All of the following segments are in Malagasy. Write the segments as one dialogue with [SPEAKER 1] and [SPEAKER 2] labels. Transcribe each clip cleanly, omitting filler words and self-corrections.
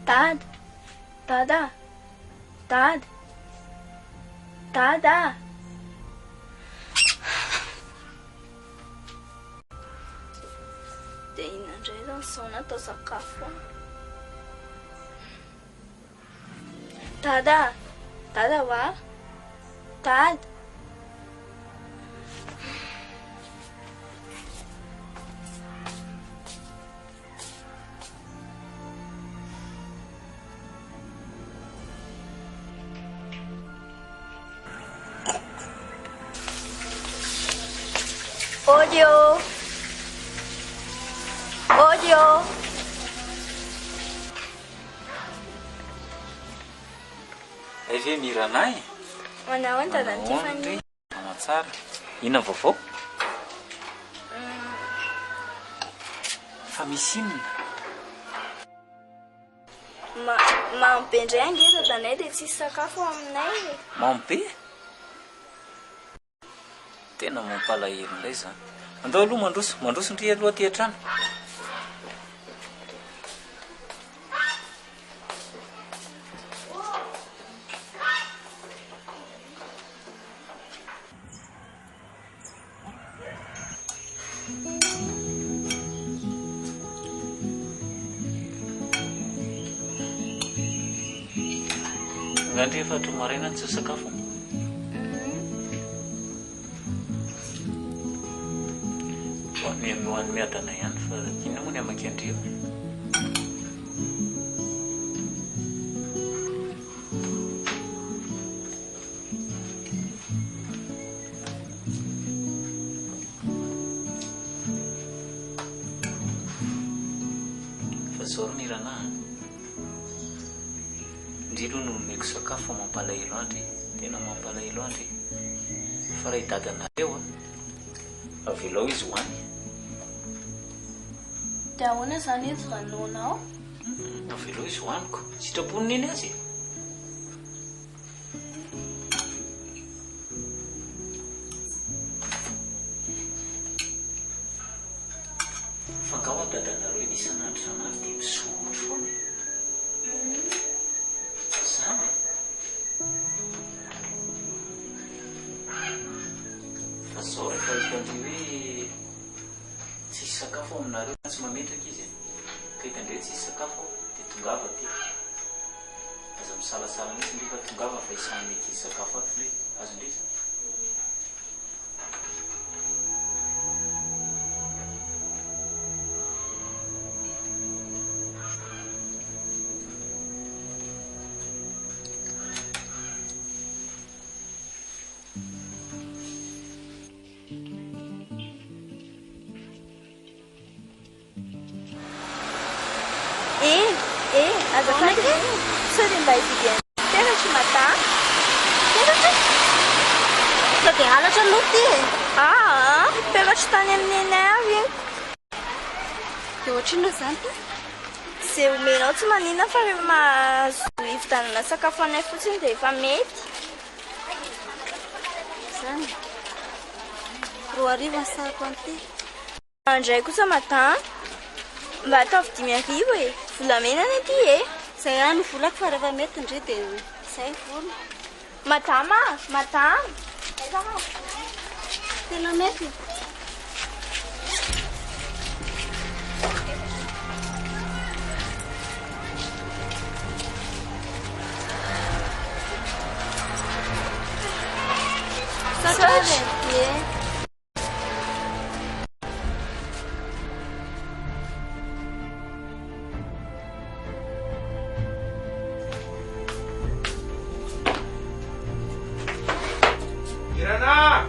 [SPEAKER 1] Dada! Dada! Dada! Dada! Dia inona indray izany izao natao sakafo an? Dada! Dada wa! Dada! Audio. Audio.
[SPEAKER 2] Hay ve Mirana e?
[SPEAKER 1] Manahoana dadan'i Tiffany?
[SPEAKER 2] Manao tsara. Inona ny vaovao? Fa misy inona?
[SPEAKER 1] Mamo be indray ange dadanay dia tsisy sakafo ao aminay e.
[SPEAKER 2] Mamo be? Tena mampalahelo indray izany. Andao aloha mandroso, mandroso ndry aloha aty an-trano. Nga ndry efa hatry maraina tsy sakafo. Hoany miadana ihany fa inona moa ny hamakian-dry eo? Fa zao ry Mirana a! Ndry aloha no nomeko sakafo fa mampalahelo ahy ndry, tena mampalahelo ahy ndry. Fa raha i dadanareo a, avelao izy ho any.
[SPEAKER 1] Dia ahoana izany izy raha noana ao?
[SPEAKER 2] Avelao izy ho aniko, sitrapony neny azy e! Fa nga hoa dadanareo iny isan'andro isan'andro dia misotro foana e? Zany e? Fa zao rehefa hitan-dry hoe tsisy sakafo ao aminareo na tsy mametraka izy e, ka hitan-dry hoe tsisy sakafo ao dia tongava aty. Aza misalasala mihitsy ndry fa tongava fa isan'ny ankizy sakafo ato ndry. Azo ndry izany.
[SPEAKER 1] Eh! Eh! Azafady e! Sao dia mba hividy an'ity peratra madama? Peratra?
[SPEAKER 3] Sao dia halatra aloha ity e!
[SPEAKER 1] Aa! Peratra tany amin'ny nenay avy iny.
[SPEAKER 3] Dia ohatrinona izany ity?
[SPEAKER 1] Izay omenao tsy maninona fa rehefa mahazo hividianana sakafo anay fotsiny dia efa mety.
[SPEAKER 3] Izany. 2000 ny sariko an'ity.
[SPEAKER 1] Indray kosa madame, mba ataovy 5000 e, volamena anie ity e.
[SPEAKER 3] Izay ihany ny volako fa rehefa mety ndry dia izay vola.
[SPEAKER 1] Madame a, madame. Aiza aho?
[SPEAKER 3] Tena mety. Misaotra e. Ie.
[SPEAKER 4] Irana!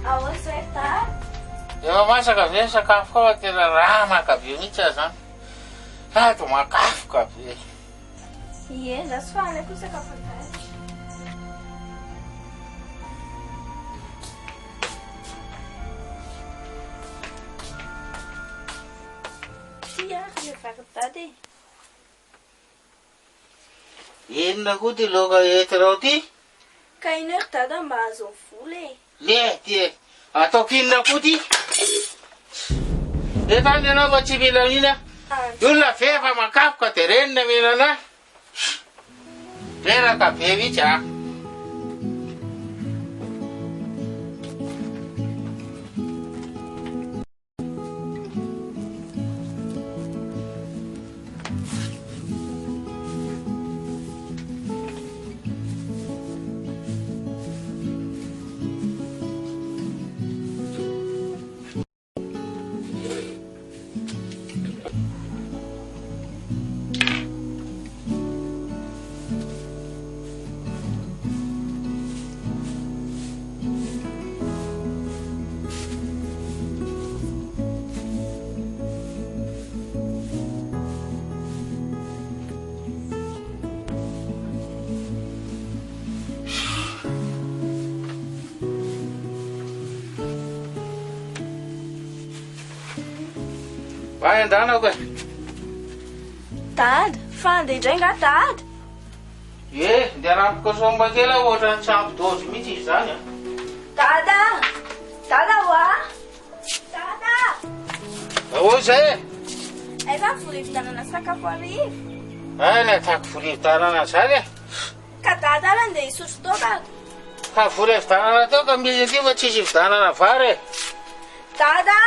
[SPEAKER 1] Ahoana zay ta?
[SPEAKER 4] Efa masaka ve ny sakafo ao? Tena ramaka be mihitsy aho zany. Sady makafoka be.
[SPEAKER 1] Ie, za tsy faly koa sakafo andahy. Ty ary le vary dada e.
[SPEAKER 4] Inona koa ty laoka entinao ty?
[SPEAKER 1] Ka ino ry dada mba ahazo vola e.
[SPEAKER 4] Le ty e! Ataoko inona koa ty? Efa any ianao fa tsy mila an'iny aho. Ny olona ve efa makafoka dia reny ny mihinana ahy? Reraka be mihitsy ah. Vai andanako e.
[SPEAKER 1] Dada, fa handeha indray nga dada?
[SPEAKER 4] Ye, ndeha hanampy kosomba kely aho ohatran'ny tsy ampy dôzy mihitsy izy izany a.
[SPEAKER 1] Dada! Dada oa! Dada!
[SPEAKER 4] Ahoana izay e?
[SPEAKER 1] Aiza ny vola hividianana sakafo hariva?
[SPEAKER 4] Hay ny ataoko vola hividianana an'izany e.
[SPEAKER 1] Ka dada ary andeha hisotro toaka.
[SPEAKER 4] Ka vola hividianana toaka misy aty fa tsisy hividianana vary e.
[SPEAKER 1] Dada!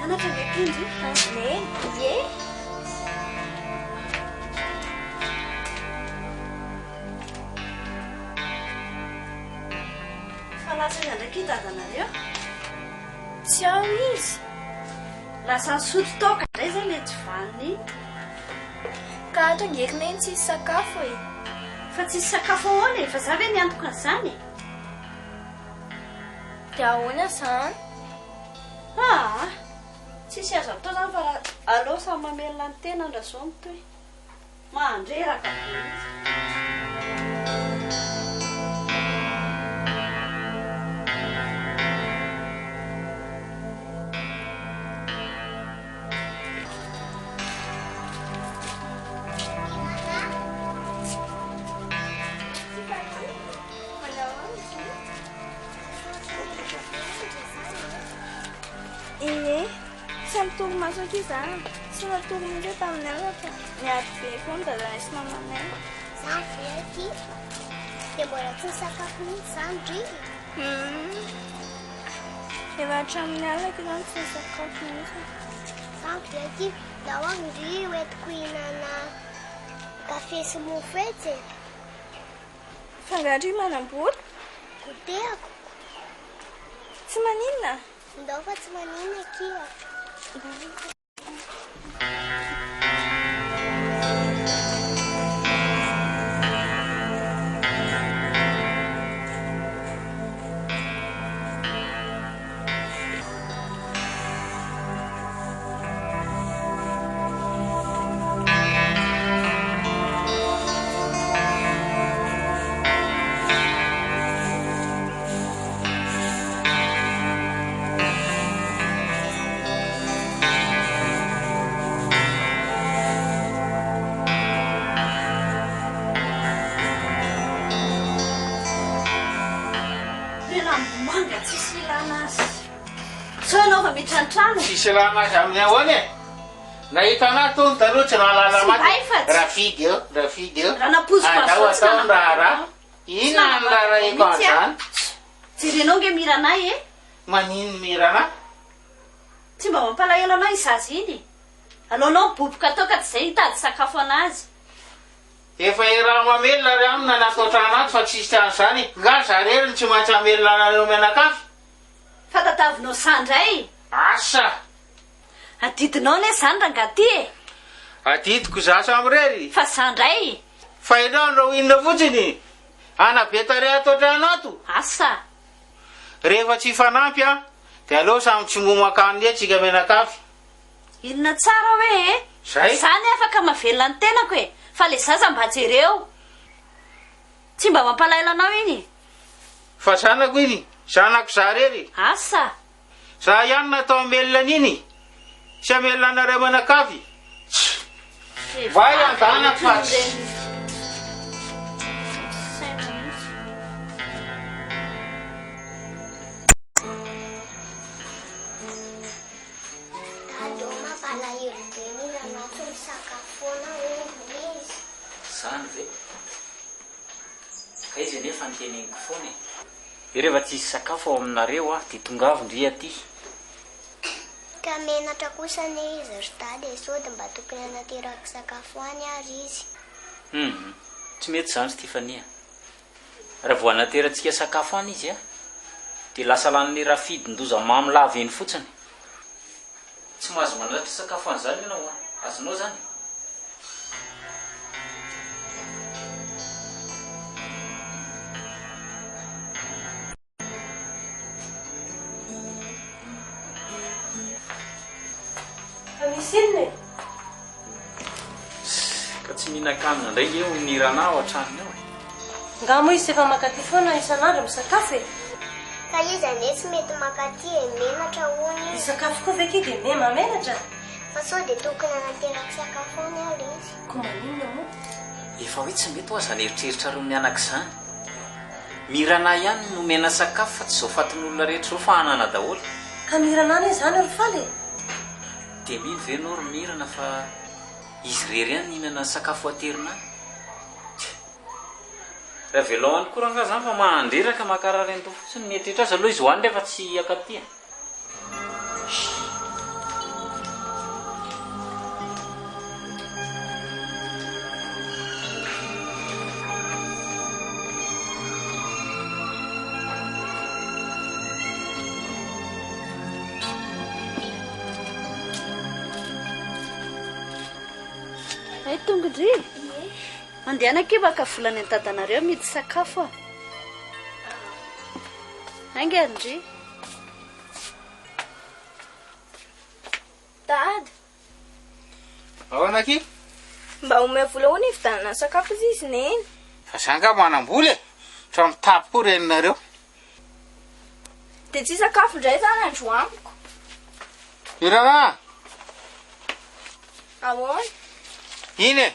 [SPEAKER 1] Mianatra ve Kendry? Neny, ie.
[SPEAKER 3] Fa lasa aiza ndraiky i dadanareo?
[SPEAKER 1] Tsy ao izy.
[SPEAKER 3] Lasa nisotro toaka indray zay le tsy vanona iny.
[SPEAKER 1] Ka ato ange ry Neny tsisy sakafo e.
[SPEAKER 3] Fa tsisy sakafo ahoana e? Fa za ve miantoka an'izany e?
[SPEAKER 1] Dia ahoana izany?
[SPEAKER 3] Aa! Tsisy azo atao izany fa raha aleo samy mamelona ny tenany raha izao no tohy. Mandreraka be mihitsy.
[SPEAKER 1] Ie, tsy ampy torimaso akia za. Tsy natory mihitsy aho tamin'ny alina fa niady be foana dadanay sy mamanay.
[SPEAKER 5] Za ve akia? Dia mbola tsy nisakafo mihitsy izany ndry?
[SPEAKER 1] Hum. Efa hatramin'ny alina akia zany tsy nisakafo mihitsy.
[SPEAKER 5] Za ve akia? Ndao ary ndry hoentiko hihinana kafe sy mofo etsy e.
[SPEAKER 1] Fa angaha ndry manam-bola?
[SPEAKER 5] Goûter-ko.
[SPEAKER 1] Tsy maninona?
[SPEAKER 5] Ndao fa tsy maninona akia.
[SPEAKER 3] Manga tsisy ilana azy. Sao ianao vao miditra ny trano e.
[SPEAKER 4] Tsisy ilana azy amin'ny ahoana e? Nahita anah tony taloha tsy nahalala
[SPEAKER 3] Tsy
[SPEAKER 4] maty.
[SPEAKER 3] hay fa tsy.
[SPEAKER 4] Rafidy eo, Rafidy eo.
[SPEAKER 3] Raha nampoiziko azy
[SPEAKER 4] Andao
[SPEAKER 3] zao tsy
[SPEAKER 4] atao ny
[SPEAKER 3] nanambady
[SPEAKER 4] raharaha.
[SPEAKER 3] anao. Tsy
[SPEAKER 4] Inona no
[SPEAKER 3] nanambady anao
[SPEAKER 4] raharahiko
[SPEAKER 3] mihitsy aho.
[SPEAKER 4] an'izany?
[SPEAKER 3] Jerenao nge Mirana e.
[SPEAKER 4] Manino Mirana?
[SPEAKER 3] Tsy mba mampalahelo anao iny zaza iny e. Aleonao miboboka tao ka tsy izay hitady sakafo anazy.
[SPEAKER 4] Efa iaraha mamelona ry aminy anaty otrano ato fa tsisy an'izany e! Nga za rery no tsy maintsy hamelona anareo mianakavy?
[SPEAKER 3] Fa tatavinao sa ndray?
[SPEAKER 4] Asa!
[SPEAKER 3] Adidinao anie zany rangaha ty e!
[SPEAKER 4] Adidiko za samirery?
[SPEAKER 3] Fa za ndray?
[SPEAKER 4] Fa ianao hanao inona fotsiny? Hanabe tarehy ato an-trano ato?
[SPEAKER 3] Asa!
[SPEAKER 4] Rehefa tsy hifanampy an, dia aleo samy tsy momakanina etsy tsika mianakavy.
[SPEAKER 3] Inona tsara hoe e?
[SPEAKER 4] Zay.
[SPEAKER 3] Za anie afaka mahavelona ny tenako e! Fa le zaza mba jereo. Tsy mba mampalahelo anao iny e?
[SPEAKER 4] Fa zanako iny, zanako za rery.
[SPEAKER 3] Asa!
[SPEAKER 4] Za ihany natao hamelona an'iny, tsy hamelona anareo mianakavy. Tch! Vay andanako fa tsy.
[SPEAKER 5] Dada ô mampalahelo be ny nanao tsy misakafo foana hono izy.
[SPEAKER 2] Zany ve? Ka izy anie efa noteneniko foana e. Hoe rehefa tsisy sakafo ao aminareo aho dia tongavo ndry aty.
[SPEAKER 5] Ka menatra kosa anie izy ry dada e, sao dia mba tokony hanaterako sakafo any ary izy.
[SPEAKER 2] Hum, tsy mety izany ry Tiffany a. Raha vao anaterantsika sakafo any izy a, dia lasa lanin'i Rafidindoza mamy lava eny fotsiny. Tsy mahazo manatitra sakafo an'izany ianao a! Azonao izany?
[SPEAKER 1] Fa misy inona e?
[SPEAKER 2] Ka tsy mihinan-kanina indray nge hono ny Rana ao an-tranony ao e!
[SPEAKER 1] Nga moa izy efa mankaty foana isan'andro misakafo e?
[SPEAKER 5] Ka izy anie tsy mety mankaty e, menatra hono izy.
[SPEAKER 1] Hisakafo koa ve ki dia me mahamenatra?
[SPEAKER 5] Fa sao dia tokony hanaterako sakafo any ary izy.
[SPEAKER 1] Ko maninona moa?
[SPEAKER 2] Efa hoe tsy mety hoa zany eritreritrareo mianaka izany. Mirana ihany no omena sakafo fa tsy izao fatin'olona rehetra izao fa hanana daholo.
[SPEAKER 1] Ka Mirana anie izany ry Faly e!
[SPEAKER 2] Dia mino ve ianao ry Mirana fa izy irery ihany nihinana ny sakafo aterina any? Tsia. Raha avelao any koa rangaha izany fa mandreraka mankarary andoha fotsiny mieritreritra azy aloha izy ho any rehefa tsy hiakaty e.
[SPEAKER 3] Hay tonga ndry. Mandehana akia maka vola any an-dadanareo amidy sakafo a. Haingana ndry.
[SPEAKER 1] Dada.
[SPEAKER 4] Ahoana akia?
[SPEAKER 1] Mba omeo vola hono hividianana sakafo izy izy neny.
[SPEAKER 4] Fa za nga manam-bola e! Fa mitapy koa reninareo.
[SPEAKER 1] Dia tsy hisakafo indray izany andro amiko.
[SPEAKER 4] Irana!
[SPEAKER 1] Ahoana?
[SPEAKER 4] Iny e!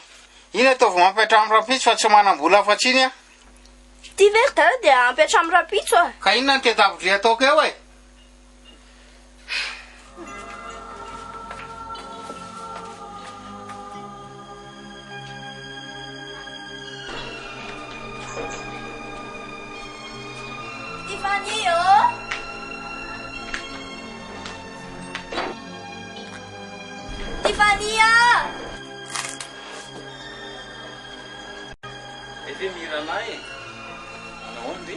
[SPEAKER 4] Iny ataovy mampiantrano rahampitso fa tsy manam-bola afa-tsy iny aho.
[SPEAKER 1] Ity ve ry dada dia hampiantrano rahampitso a?
[SPEAKER 4] Ka inona no tedavin-dry ataoko eo e?
[SPEAKER 1] Tiffany ô! Tiffany a!
[SPEAKER 2] Efa Mirana e! Manahoana ry?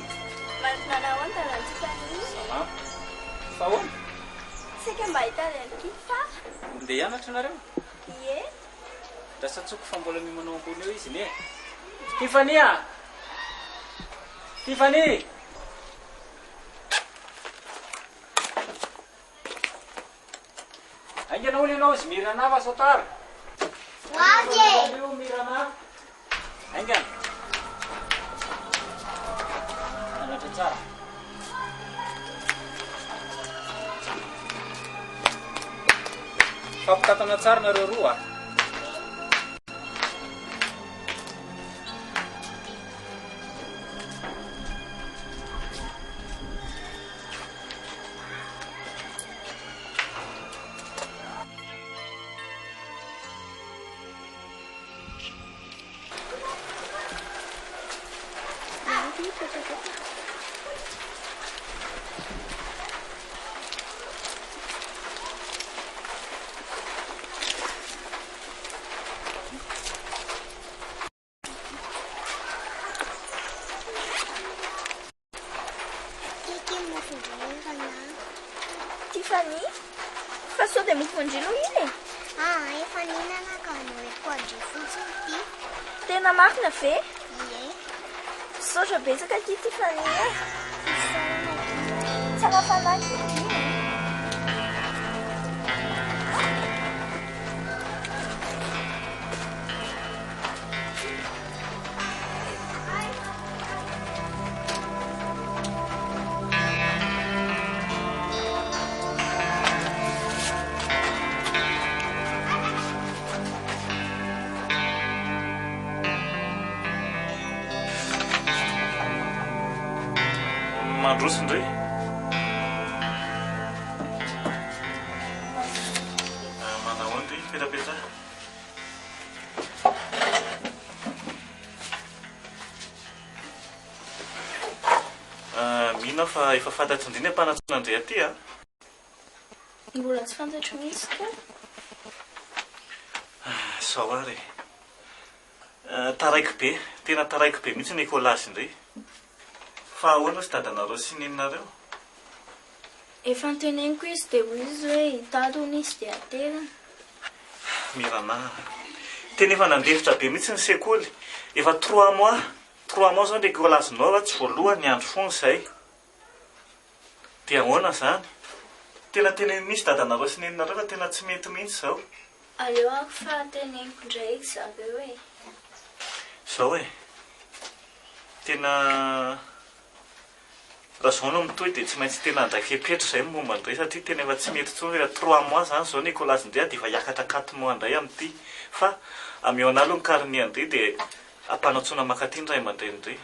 [SPEAKER 1] Manahoana dada Tiffany?
[SPEAKER 2] Salama. Fa ahoana?
[SPEAKER 1] Saika mba hitady an'i Tifa.
[SPEAKER 2] Ndeha hianatra nareo?
[SPEAKER 1] Ie.
[SPEAKER 2] Lasa tsoko fa mbola miomana ao ambony eo izy ne. Tiffany a! Tiffany! Haingana hono ianao izy Mirana fa sao tara.
[SPEAKER 5] Ho avy e!
[SPEAKER 2] Io Mirana. Haingana. Mianatra tsara. Fampitantana tsara nareo roa.
[SPEAKER 1] Ty mipetraka eto.
[SPEAKER 5] Tiako iny mofon-dry iny
[SPEAKER 1] Tiffany, fa sao dia mofon-dry aloha iny e?
[SPEAKER 5] Aa, efa nihinana ka noentiko an-dry fotsiny ity.
[SPEAKER 1] Tena marina ve?
[SPEAKER 5] Ie.
[SPEAKER 1] Misaotra betsaka akia Tiffany a.
[SPEAKER 5] Isaorana akia.
[SPEAKER 1] Tsara fanahy akia ndry e.
[SPEAKER 6] Mandroso ndry. Manahoana ndry? Petrapetraha. Mino aho fa efa fantatry ndry ny ampanantsoina an-dry aty a!
[SPEAKER 1] Mbola tsy fantatro mihitsy ka.
[SPEAKER 6] Izao ary e. Taraiky be, tena taraiky be mihitsy ny écolage ndry. Fa ahoana ozy dadanareo sy neninareo?
[SPEAKER 1] Efa noteneniko izy dia hoy izy hoe hitady hono izy dia aterina.
[SPEAKER 6] Mirana a! Tena efa nandefitra be mihitsy ny sekoly. Efa trois mois, trois mois zao ny écolage-nao raha tsy voalohany andro foana izay. Dia ahoana izany? Tena teneno mihitsy dadanareo sy neninareo fa tena tsy mety mihitsy izao.
[SPEAKER 1] Aleo aho fa teneniko indray ry zareo e!
[SPEAKER 6] Izao e! Tena raha izao no mitohy dia tsy maintsy tena handray fepetra izay ny momba an'ireny satria tena efa tsy mety intsony, efa trois mois izany izao ny écolage ndry dia efa hiakatra quatre mois indray amin'ity fa ameo anah aloha ny carnet an-dry dia ampanantsoina mankaty ny ray aman-drenin-dry.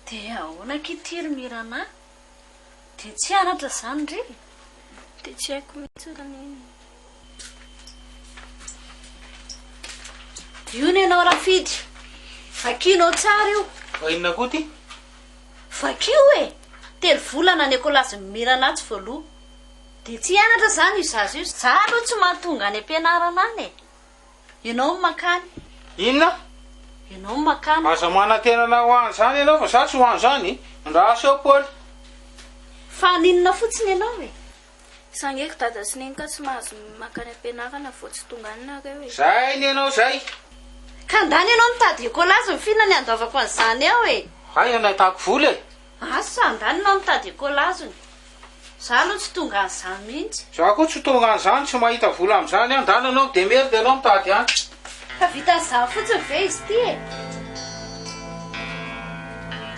[SPEAKER 3] Dia ahoana akia ity ry Mirana? Dia tsy hianatra izany ry?
[SPEAKER 1] Dia tsy haiko mihitsy ry Neny.
[SPEAKER 3] Io ny anao Rafidy. Vakianao tsara io.
[SPEAKER 4] Fa inona koa ity?
[SPEAKER 3] Vakio e! Telo volana ny ekolazin'i Mirana tsy voaloa. Dia tsy hianatra izany io zaza io. Za aloha tsy mahatonga any am-pianarana any e! Ianao no mankany.
[SPEAKER 4] Inona?
[SPEAKER 3] Ianao no mankany.
[SPEAKER 4] Aza manantena anah ho any izany ianao fa za tsy ho any izany. Andraso eo Paoly.
[SPEAKER 3] Fa haninona fotsiny ianao e?
[SPEAKER 1] Za nge ry dada sy neny ka tsy mahazo mankany am-pianarana vao tsy tonga any nareo e.
[SPEAKER 4] Zay ny anao zay.
[SPEAKER 3] Ka ndany ianao mitady écolage ny f'inona ny handoavako an'izany ao e?
[SPEAKER 4] Hay nahitako vola e.
[SPEAKER 3] Asa, ndany ianao mitady écolage-ny. Za aloha tsy tonga an'izany mihitsy.
[SPEAKER 4] Za koa tsy tonga an'izany, tsy mahita vola amin'izany aho, ndany ianao mi-demerde ianao mitady any.
[SPEAKER 3] Fa vitan'izany fotsiny ve izy ity e?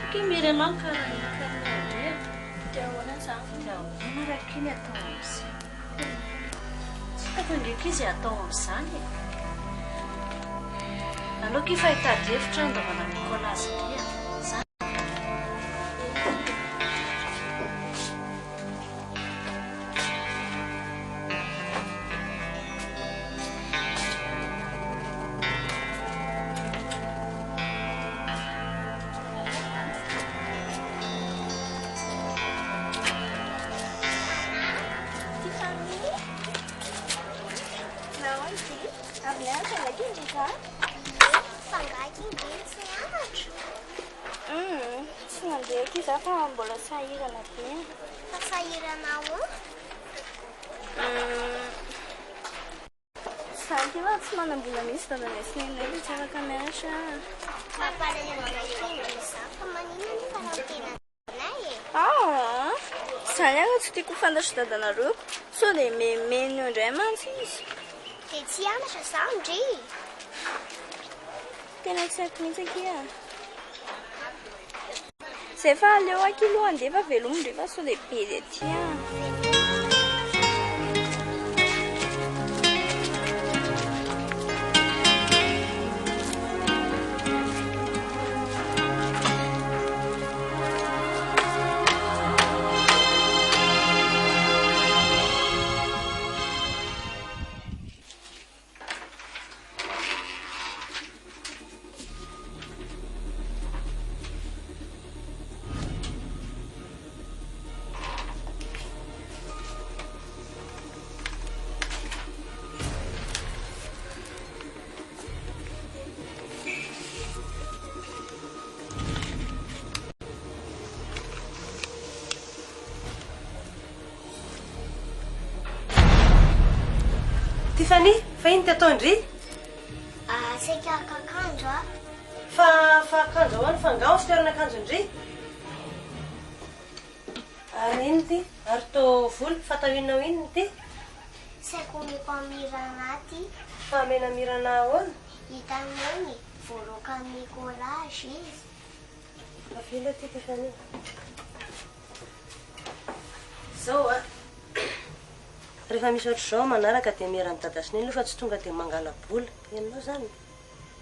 [SPEAKER 3] Toky miry anao ny karaha Andria.
[SPEAKER 1] Dia ahoana izany?
[SPEAKER 3] Dia ahoana raha iny atao amin'izay? Tsy hitako ange ankizy atao amin'izany e. Aleo akia fa hitady hevitra handaovana an'i Nicolas indray a. Izany.
[SPEAKER 1] Tiffany, nahoana ity? Avy nianatra angaha ity ndry za?
[SPEAKER 5] Ie, fa angaha ity ndry no tsy nianatra?
[SPEAKER 1] Hum, tsy nandeha akia za fa mbola sahirana be.
[SPEAKER 5] Fa sahirana ahoana?
[SPEAKER 1] Hum, Za akia fa tsy manam-bola mihitsy dadanay sy neninay dia tsy afaka mianatra ah.
[SPEAKER 5] Mampalahelo anay ity ndry za fa maninona nefa raha miteny anay e?
[SPEAKER 1] Ah! Izany ary tsy tiako ho fantatr'i dadanareo ko. Sao dia memeno eo indray mantsy izy.
[SPEAKER 5] Dia tsy hianatra za ndry?
[SPEAKER 1] Tena tsy haiko mihitsy akia ah. Zay fa aleo akia aloha handeha fa velomy ndry fa sao dia be dia aty ah.
[SPEAKER 5] Veloma.
[SPEAKER 7] Tiffany, fa ino ty ataon-dry?
[SPEAKER 5] Ah, saika haka akanjo aho.
[SPEAKER 7] Fa, fa akanjo ahoana? Fa angaha ao fitoerana akanjon-dry? Ary ino ty? Ary tô vola? Fa atao inona ho inona ity?
[SPEAKER 5] Saika omeko an'i Mirana ty.
[SPEAKER 7] Fa omena Mirana ahoana?
[SPEAKER 5] Hitan'i Neny, voaroakan'i Nicolas izy.
[SPEAKER 7] Avela ty Tiffany. Zao a! Rehefa misy ohatr'izao manaraka dia miera an'i Dada sy Neny aloha fa tsy tonga dia mangala-bola. Henonao izany?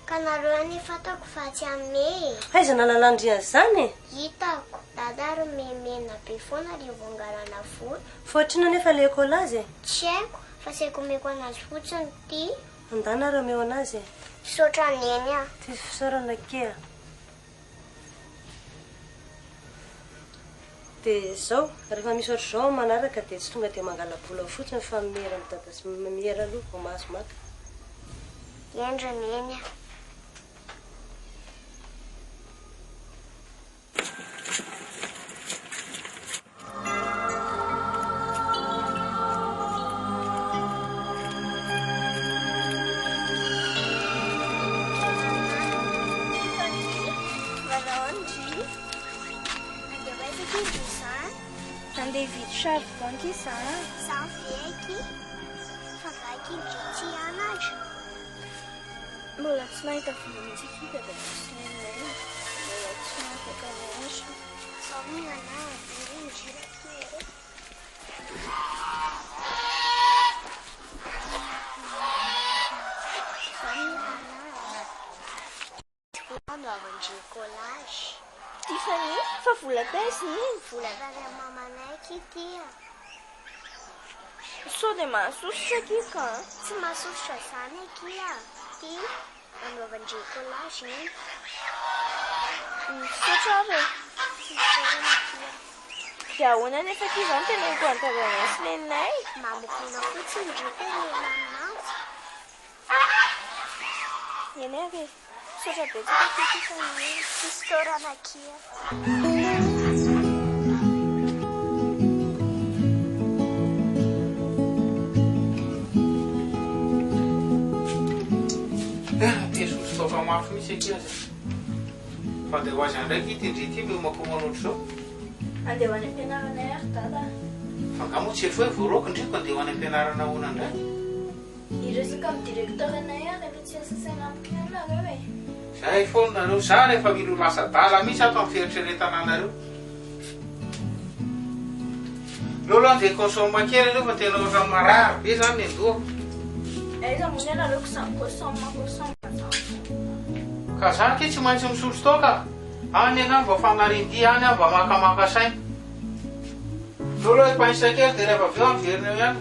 [SPEAKER 5] Ka nareo anie fantako fa tsy hanome e!
[SPEAKER 7] Aiza nahalalan-dry an'izany e?
[SPEAKER 5] Hitako, Dada ary memena be foana ry vao angalana vola.
[SPEAKER 7] Fa ohatr'inona anefa ilay écolage e?
[SPEAKER 5] Tsy haiko, fa saika omeko anazy fotsiny ity.
[SPEAKER 7] Andana ary omeo anazy e!
[SPEAKER 5] Misaotra Neny a!
[SPEAKER 7] Tsisy fisaorana akia a! Dia izao, rehefa misy ohatr'izao amin'ny manaraka dia tsy tonga dia mangala-bola ao fotsiny fa miera amin'i Dada sy miera aloha vao mahazo maka.
[SPEAKER 5] Eny ry Neny a!
[SPEAKER 1] Andeha hividy charbon akia za a.
[SPEAKER 5] Za ve akia? Fa nga akia ndry tsy hianatra?
[SPEAKER 1] Mbola tsy nahita vola mihitsy akia dada sy neninay e. Mbola tsy afaka nianatra.
[SPEAKER 5] Zao mihinana be ndry akia e. Zao mihinana Anaovandry collage.
[SPEAKER 1] Tiffany, fa vola taiza iny?
[SPEAKER 5] Vola avy amin'ny mamanay akia ity a.
[SPEAKER 1] Sao dia mahasosotra akia ka.
[SPEAKER 5] Tsy mahasosotra izany akia a. Ity anaovandry collage iny.
[SPEAKER 1] Misaotra ary e.
[SPEAKER 5] Misaorana akia.
[SPEAKER 1] Dia ahoana anefa akia izany teneniko an'i dadanay sy neninay?
[SPEAKER 5] Mamokona fotsiny ndry tenenina aminazy.
[SPEAKER 1] Eny ary e. Misaotra betsaka akia Tiffany e.
[SPEAKER 5] Fisaorana akia.
[SPEAKER 4] Te hisotro toaka mafy mihitsy akia aza. Fa andeha ho aiza indray ity ndry ity miomakomana ohatr'izao?
[SPEAKER 1] Andeha ho any am-pianarana ary dada a.
[SPEAKER 4] Fa angaha moa tsy efa hoe voaroaka ndry ko andeha ho any am-pianarana ahoana indray?
[SPEAKER 1] Hiresaka amin'ny directeur anay aho rehefa tsy hiasa saina amiko ihany nareo e.
[SPEAKER 4] Zay foana nareo, za rehefa mila ho lasa adala mihitsy ato amin'ny fieritreretana anareo. Aleo aloha andeha consomme kely aloha fa tena ohatran'ny marary be zany ny andohako.
[SPEAKER 1] Aiza moa ny anareo ko zany consomme consomme zany.
[SPEAKER 4] Ka za akia tsy maintsy misotro toaka, any anah mba fanarian-dia any aho mba makamaka saina. Aleo aloha hi-pince kely dia rehefa avy eo aho miverina eo ihany.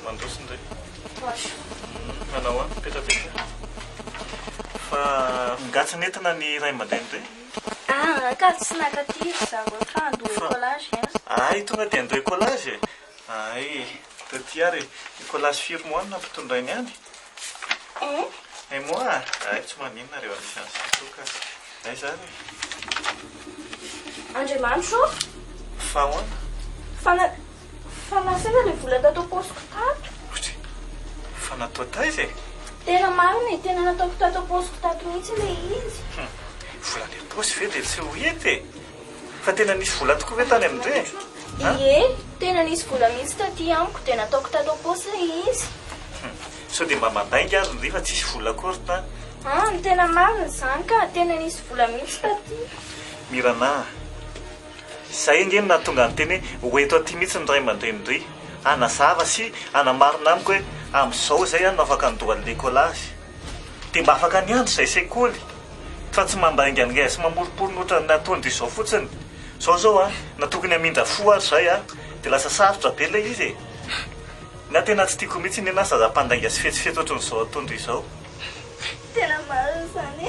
[SPEAKER 6] Mandroso ndray. Manao ahoana? Mipetrapetraha. Fa nga tsy nentina ny ray aman-dreny ndray?
[SPEAKER 1] Ah, ka tsy naka aty ry zareo fa handoa écolage hein.
[SPEAKER 6] Ay, tonga dia handoa écolage e? Ay, taty ary e. Écolage firy mois no nampitondrainy any?
[SPEAKER 1] Un.
[SPEAKER 6] Un mois? Ay, tsy maninona rehefa misy an'izay koa ka. Aiza ary e?
[SPEAKER 1] Andriamanitra ô!
[SPEAKER 6] Fa ahoana?
[SPEAKER 1] Fa na, fa nasaiza ilay vola tato am-paosiko tato?
[SPEAKER 6] Ohatry, fa natao taiza e?
[SPEAKER 1] Tena marina e, tena nataoko tato am-paosiko tato mihitsy ilay izy.
[SPEAKER 6] Hum, vola any am-paosy ve dia tsy ho hita e? Fa tena nisy vola tokoa ve tany amin-dry e? An?
[SPEAKER 1] Ie, tena nisy vola mihitsy taty amiko dia nataoko tato am-paosy ilay izy.
[SPEAKER 6] Hum, sao dia mba mandainga ary ndry fa tsisy vola akory tany.
[SPEAKER 1] An, tena marina izany ka, tena nisy vola mihitsy taty.
[SPEAKER 6] Mirana a! Izay ange no nahatonga ny teny hoe ho eto aty mihitsy ny ray aman-drenin-dry, hanazava sy hanamarina amiko hoe amin'izao izay aho no afaka handoa ny lekolazy. Dia mba afaka niandry izay sekoly fa tsy mandaingangaina sy mamoromporona ohatran'ny nataon-dry izao fotsiny. Izao izao an, na tokony hamindra fo ary izay an, Dia lasa sarotra be ilay izy e. Ny ahy tena tsy tiako mihitsy ny anah zaza mpandainga sy fetsifetsy ohatran'izao ataon-dry izao.
[SPEAKER 1] Tena marina izany e.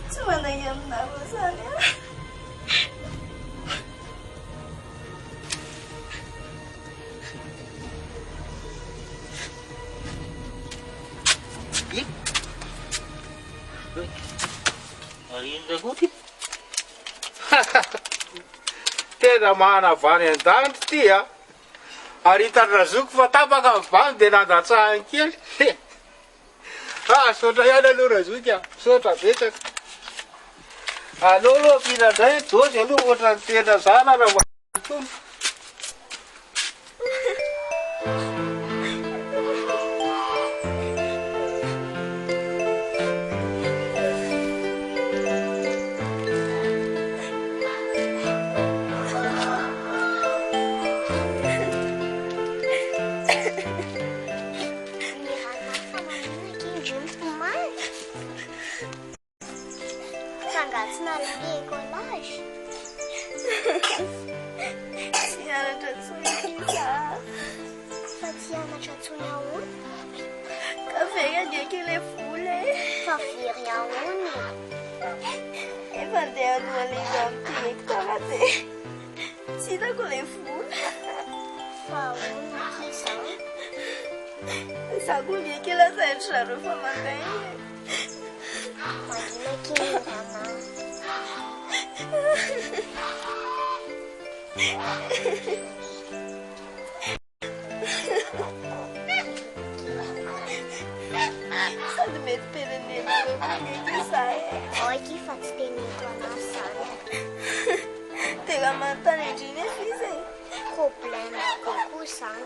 [SPEAKER 1] Tsy mandainga aminareo izany aho.
[SPEAKER 4] Ary inona koa ty? Tena manavany an-danitra ty a! Ary hitan'i Razoky fa tapaka ny vany dia nandatsahany kely. Ah, misaotra ihany aloha Razoky a! Misaotra betsaka. Aleo aloha ampiana indray ny dôzy aloha ohatran'ny tena zara raha itony.
[SPEAKER 1] Tsy hianatra intsony ankizy ah.
[SPEAKER 5] Fa tsy hianatra intsony ahoana?
[SPEAKER 1] Ka very ange kely ilay vola e.
[SPEAKER 5] Fa very ahoana e?
[SPEAKER 1] Efa andeha haloa ilay izy amin'ny directeur dia tsy hitako ilay vola.
[SPEAKER 5] Fa ahoana akia izany?
[SPEAKER 1] Za koa ange kely lazain-dry zareo fa mandainga e.
[SPEAKER 5] Mangina akia Mirana a.
[SPEAKER 1] Sady mety tenenenareo koa ange akia za e.
[SPEAKER 5] Ao akia fa tsy teneniko anao izany a.
[SPEAKER 1] Dia raha manontany an-dry nefa izy e.
[SPEAKER 5] Problème be koa izany.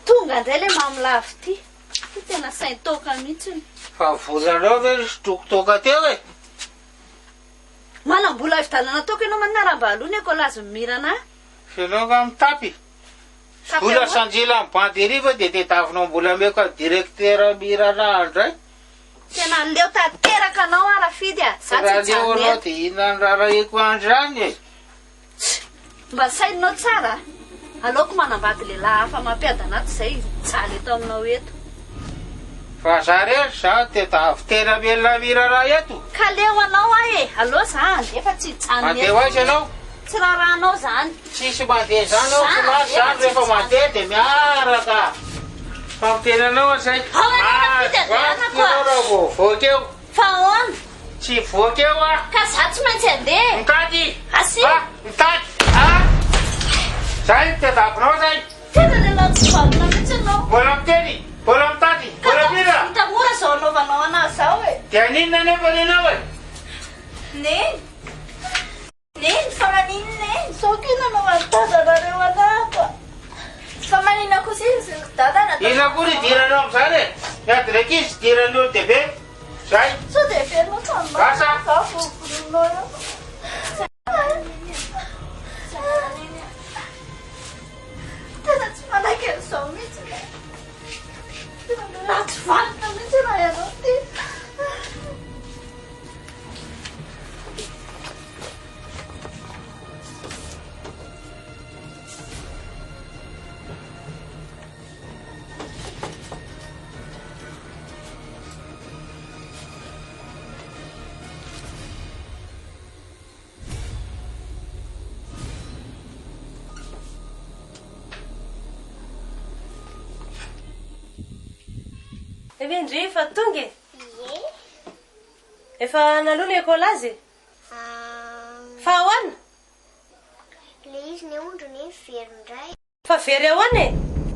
[SPEAKER 3] Tonga indray ilay mamolava ity. Ity tena sain-toaka mihitsy.
[SPEAKER 4] Fa volanao ve ry sotroko toaka teo e?
[SPEAKER 3] Manam-bola hividianana toaka ianao manina raha mba aloha ny ekolazy mirana.
[SPEAKER 4] F'ianao nga mitapy? Vola sanjila am bandy ery va dia tediavinao mbola ameko an'i directeur Mirana indray?
[SPEAKER 3] Tena leo tanteraka anao aho Rafidy a! Za tsy
[SPEAKER 4] Raha leo
[SPEAKER 3] hijanona
[SPEAKER 4] anao
[SPEAKER 3] eto.
[SPEAKER 4] dia inona no rarahiko androany e?
[SPEAKER 3] Tch! Mba saininao tsara a! Aleoko manambady lehilahy hafa mampiadana ato izay hijaly eto aminao eto.
[SPEAKER 4] Fa za rery za tedavy tena velona Mirana eto.
[SPEAKER 3] Ka leo anao aho e! Aleo za handeha fa tsy hijanona
[SPEAKER 4] Mandeha
[SPEAKER 3] eto.
[SPEAKER 4] ho aiza ianao?
[SPEAKER 3] Tsy raharahanao zany.
[SPEAKER 4] Tsisy mandeha zany ao classe zany rehefa mandeha de miaraka. Fampiteny anao aho zay.
[SPEAKER 3] Ao ianao Rafidy andehanako a.
[SPEAKER 4] Ianao raha vao voaka eo.
[SPEAKER 3] Fa ahoana?
[SPEAKER 4] Tsy voaka eo aho.
[SPEAKER 3] Ka za tsy maintsy andeha e.
[SPEAKER 4] Mitady.
[SPEAKER 3] Asia.
[SPEAKER 4] Ah, mitady. Ah. Zay ny tadiavinao zay.
[SPEAKER 3] Tena lehilahy tsy vanona mihitsy ianao.
[SPEAKER 4] Mbola miteny, mbola mitady, mbola mila.
[SPEAKER 3] Hita mora zao anaovanao anazy zao e.
[SPEAKER 4] Dia aninona nefa ny anao e?
[SPEAKER 1] Neny. Neny, fa maninona Neny? Sao kay nanao an'i dadanareo anah ka. Fa maninona kosa izy ry dada natao.
[SPEAKER 4] Inona koa ny idiranao amin'izany e? Miady ndraiky izy idiran'ny olon-dehibe. Zay.
[SPEAKER 1] Sao dia heverinao fa
[SPEAKER 4] Lasa.
[SPEAKER 1] marina za vao vonoinao eo. Tena tsy manaiky an'izao mihitsy e. Tena lehilahy tsy vanona mihitsy raha ianao ity.
[SPEAKER 7] Efa ndry efa tonga e!
[SPEAKER 5] Ie.
[SPEAKER 7] Efa naloa ny écolage e? Fa ahoana?
[SPEAKER 5] Le izy ne ondry ne very indray.
[SPEAKER 7] Fa very ahoana e?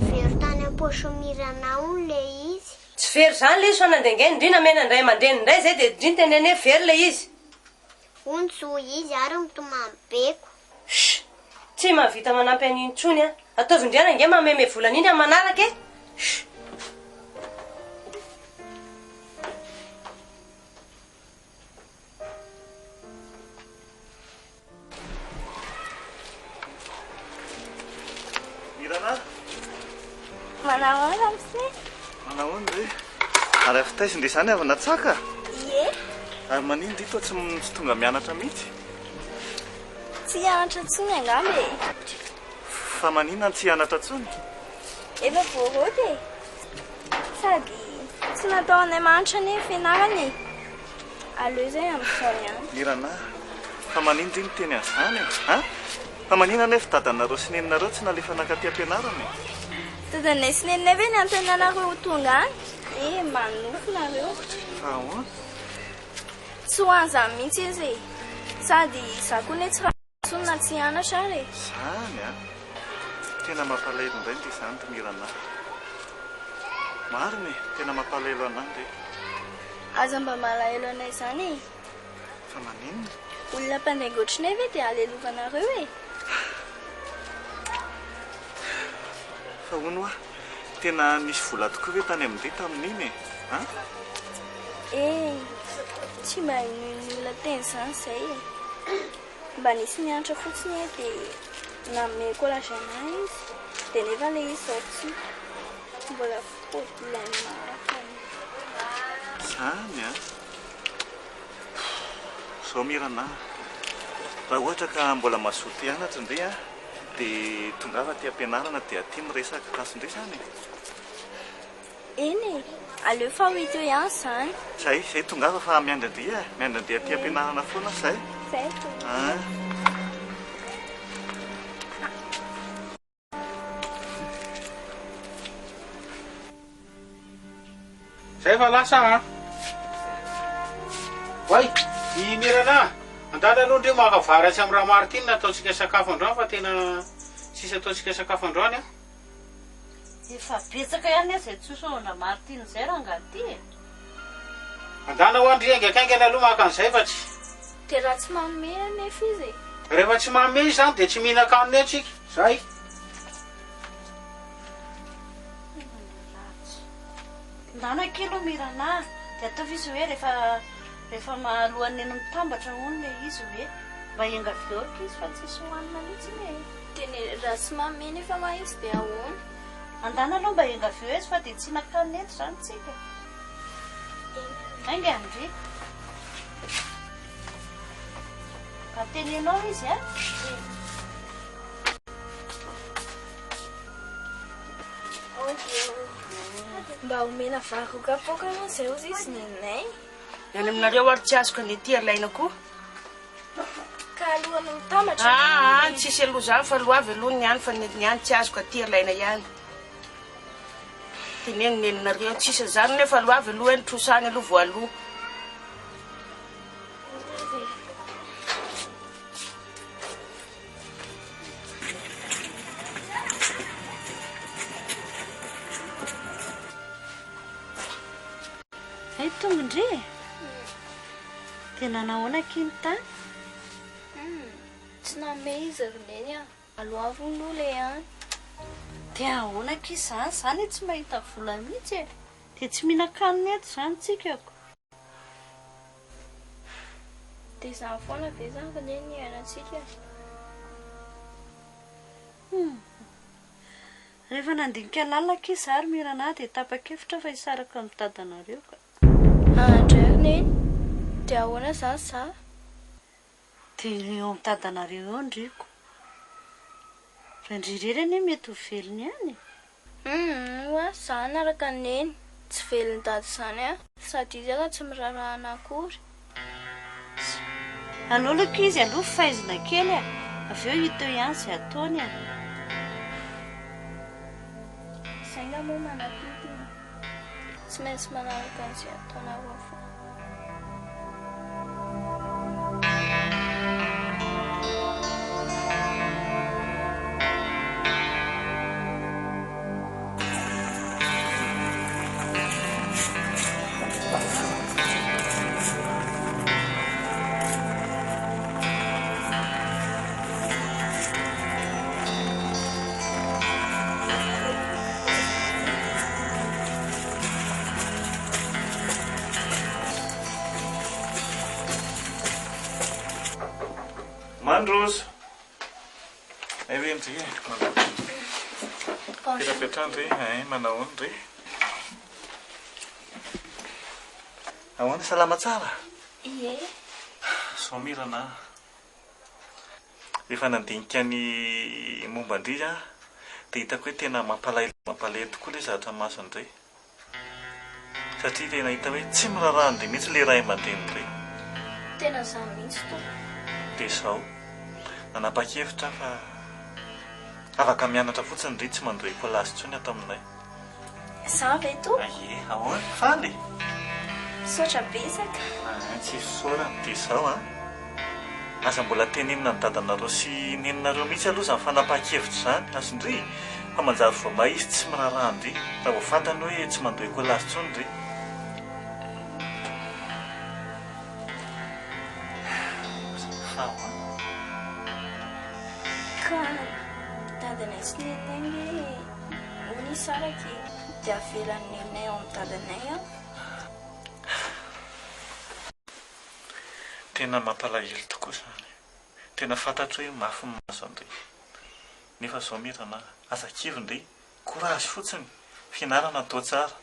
[SPEAKER 5] Very tany am-paosy Mirana hono le izy.
[SPEAKER 7] Tsy very izany le izy fa nandengainy ndry namena ny ray aman-dreniny indray izay dia ndry niteneny hoe very le izy.
[SPEAKER 5] Onjo izy ary mitomany beko.
[SPEAKER 7] Shh! Tsy mahavita manampy an'iny intsony an! Ataovy indray rangahy mameme vola an'iny amin'ny manaraka e! Shh!
[SPEAKER 6] Mirana!
[SPEAKER 1] Manao ahoana ramose?
[SPEAKER 6] Manao ahoana re? Ary avy taiza indray izany avy natsaka?
[SPEAKER 1] Ie.
[SPEAKER 6] Ary maninona ity toa tsy tsy tonga mianatra mihitsy?
[SPEAKER 1] Tsy hianatra intsony angamba e.
[SPEAKER 6] Fa maninona no tsy hianatra intsony?
[SPEAKER 1] Efa voaroaka e. Sady tsy natao anay mahantra anie ny fianarana e. Aleo izay amin'izao ihany.
[SPEAKER 6] Mirana, fa maninona ity miteny an'izany e? An? Fa maninona anefa dadanareo sy neninareo tsy nalefa nankaty am-pianarana e?
[SPEAKER 1] Dadanay sy neninay ve niantona anareo ho tonga any? Eh, manofy nareo.
[SPEAKER 6] Fa ahoana?
[SPEAKER 1] Tsy ho an'izany mihitsy izy e. Sady izaho koa anie tsy ratsy na tsy hianatra ary e.
[SPEAKER 6] Izany an! Tena mampalahelo indray ndry izany ry Mirana. Marina e, tena mampalahelo anah ndry.
[SPEAKER 1] Aza mba malahelo anay izany e.
[SPEAKER 6] Fa maninona?
[SPEAKER 1] Olona mpandainga ohatrinay ve dia alelovana-reo e?
[SPEAKER 6] Fa hono hoa, tena nisy vola tokoa ve tany amin-dry tamin'iny e? An?
[SPEAKER 1] Eh, tsy mba henoin'ny olona teny izany izay e. Mba nisy niantra fotsiny e dia nanome collagène ahy izy. Dia nefa ilay izy izao tsy mbola problème hafa.
[SPEAKER 6] Izany an? Zao Mirana a! Raha ohatra ka mbola mazoto hianatra ndry a, dia tongava aty am-pianarana dia aty miresaka. Lasa ndry izany e!
[SPEAKER 1] Eny e! Aleo fa ho hita eo ihany izany.
[SPEAKER 6] Zay, zay tongava fa miandry an-dry e! Miandry an-dry aty am-pianarana foana aho zay.
[SPEAKER 1] Zay tonga.
[SPEAKER 6] An!
[SPEAKER 4] Zay fa lasa an! Oay! I Mirana a! Andana aloha ndry maka vary atsy amin'i Ramartine ataontsika sakafo androany fa tena tsisy ataontsika sakafo androany an!
[SPEAKER 3] Efa betsaka ihany anie izay tsosa ao an-dRamartine izay rangahy ty e!
[SPEAKER 4] Andana hoa ndry haingankaingana aloha maka an'izay fa tsy.
[SPEAKER 1] Dia raha tsy manome anefa izy e!
[SPEAKER 4] Rehefa tsy manome izy izany dia tsy mihinan-kanina eo tsika. Zay.
[SPEAKER 3] Tena ratsy. Ndana akia aloha Mirana a! Dia ataovy izy hoe rehefa rehefa alohan'ny eny mitambatra hono ilay izy hoe mba iangavio akia izy fa tsisy hohanina mihitsy e!
[SPEAKER 1] Dia ny raha tsy manome nefa hoa izy dia ahoana?
[SPEAKER 3] Andana aloha mba iangavio izy fa dia tsy hihinan-kanina eto izany tsika. Ainga ndry. Mba tenenao izy a.
[SPEAKER 1] Mba omena vary roa kapoaka aloha izay hozy izy neninay.
[SPEAKER 8] Ny any aminareo ary tsy azoko ny aty alaina koa.
[SPEAKER 1] Ka alohan'ny mitambatra.
[SPEAKER 8] Aa tsisy aloha zany fa aloavy aloha ny any fa ny any tsy azoko aty alaina ihany. Teneno neninareo tsisy an'izany nefa aloavy aloha hoe ny trosa any aloha vao aloa.
[SPEAKER 3] Hay tonga ndry e! Dia nanahoana akia ny tany?
[SPEAKER 1] Tsy nanome izy ry Neny a! Aloavy hono aloha ilay any.
[SPEAKER 3] Dia ahoana akia izany? Za anie tsy mahita vola mihitsy e! Dia tsy mihinan-kanina eto izany tsika ko!
[SPEAKER 1] Dia izany foana ve izany ry Neny ny iainantsika e?
[SPEAKER 3] Hum. Rehefa nandinika lalina akia za ry Mirana dia tapa-kevitra fa hisaraka amin'ny dadanareo ka.
[SPEAKER 1] Aa ndray ry Neny! Dia ahoana izany za?
[SPEAKER 3] Dia eo amin'ny dadanareo eo ndriko. Raha ndry irery anie mety ho velona ihany e.
[SPEAKER 1] Humm oa za hanaraka an'i Neny, tsy velon'i dada izany an, sady izy aza tsy miraharaha anah akory.
[SPEAKER 3] Aleo aloha izy aloha faizina kely e, avy eo hita eo ihany izay ataony e.
[SPEAKER 1] Zay nga moa manadidina e, tsy maintsy manaraka an'izay ataonareo foana.
[SPEAKER 6] Mandroso. Ay ve ndry e.
[SPEAKER 3] Bonjour.
[SPEAKER 6] Petrapetraha ndry, ein, manahoana ndry? Ahoana, salama tsara?
[SPEAKER 1] Ie.
[SPEAKER 6] Zao Mirana a, efa nandinika ny momba an-dry aho dia hitako hoe tena mampalahelo mampalahelo tokoa ilay zavatra mahazo an-dry. Satria tena hita hoe tsy miraharaha an-dry mihitsy ilay ray aman-drenin-dry.
[SPEAKER 1] Tena izany mihitsy tompoko.
[SPEAKER 6] Dia izao, nanapa-kevitra aho fa afaka mianatra fotsiny ry tsy mandoa écolage intsony ato aminay.
[SPEAKER 1] Izany ve tompoko?
[SPEAKER 6] Ie, ahoana? Faly e?
[SPEAKER 1] Misaotra betsaka.
[SPEAKER 6] Aa, tsy fisaorana. Dia izao an, aza mbola tenenina ny dadanareo sy neninareo mihitsy aloha izany fanapahan-kevitra izany, azon-dry? Fa manjary vao may izy tsy miraharaha an-dry, raha vao fantany hoe tsy mandoa écolage intsony ry. Fa ahoana?
[SPEAKER 1] Ka dadanay sy neninay nge hono hisaraka e, dia avelan'i neninay ao amin'ny dadanay aho.
[SPEAKER 6] Tena mampalahelo tokoa izany. Tena fantatro hoe mafy ny mahazo an-dry. Nefa izao Mirana a, aza kivy ndry, courage fotsiny, fianarana atao tsara.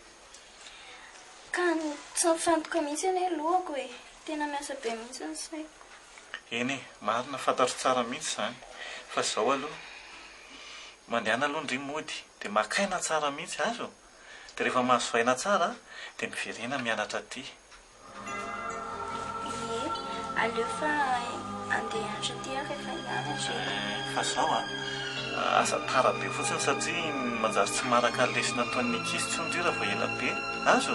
[SPEAKER 1] Ka tsy mifantoka mihitsy anie lohako e, tena miasa be mihitsy ny saiko.
[SPEAKER 6] Eny e, marina, fantatro tsara mihitsy izany. Fa izao aloha, mandehana aloha ndry mody, dia maka aina tsara mihitsy, azo? Dia rehefa mahazo aina tsara dia miverena mianatra aty.
[SPEAKER 1] Ie, aleo fa andeha hianatra aty aho rehefa hianatra e.
[SPEAKER 6] Fa zao an, aza tara be fotsiny satria manjary tsy maharaka ny lesona ataon'ny ankizy intsony ndry raha vao ela be, azo?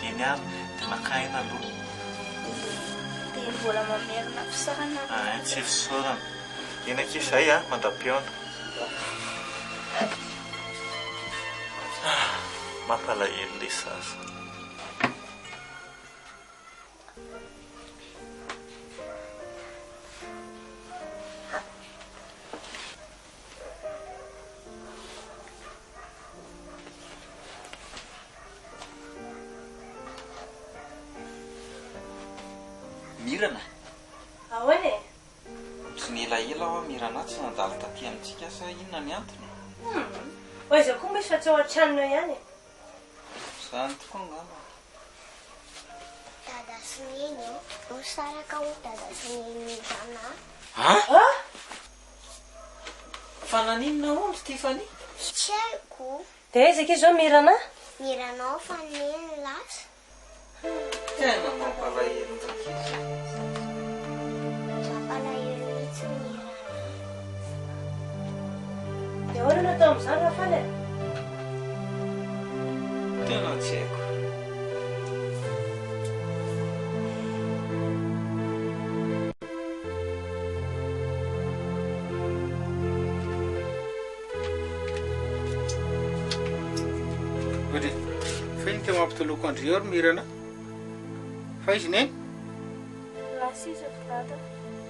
[SPEAKER 6] Eny ary, dia maka aina aloha.
[SPEAKER 1] Ie, dia mbola mamerina fisaorana
[SPEAKER 6] Ein, tsy fisaorana. Eny akia izay an, mandra-pihaona. Mampalahelo le zaza.
[SPEAKER 2] Mirana.
[SPEAKER 7] Ahoana e?
[SPEAKER 2] Ohatry ny elaela hoa Mirana tsy nandalo taty amintsika sa inona ny antony?
[SPEAKER 7] Humm. Ho aiza koa moa izy fa tsy ao an-tranony ao ihany e.
[SPEAKER 2] Izany tokoa angamba.
[SPEAKER 5] Dada sy Neny ô, nisaraka hono Dada sy Neny Mirana
[SPEAKER 2] a.
[SPEAKER 5] A!
[SPEAKER 2] Fa naninona hono ry Tiffany?
[SPEAKER 5] Tsy haiko.
[SPEAKER 7] Dia aiza akia izao Mirana?
[SPEAKER 5] Mirana ao fa Neny lasa.
[SPEAKER 2] Tena mampalahelo ndraiky izy e.
[SPEAKER 5] Mampalahelo mihitsy Mirana.
[SPEAKER 7] Dia ahoana no atao amin'izany Rafaly a?
[SPEAKER 2] Tena tsy haiko.
[SPEAKER 4] Ohatry fa ino tena mampitoloko an-dry eo ry Mirana? Fa izy neny?
[SPEAKER 1] Lasa izy ry dada.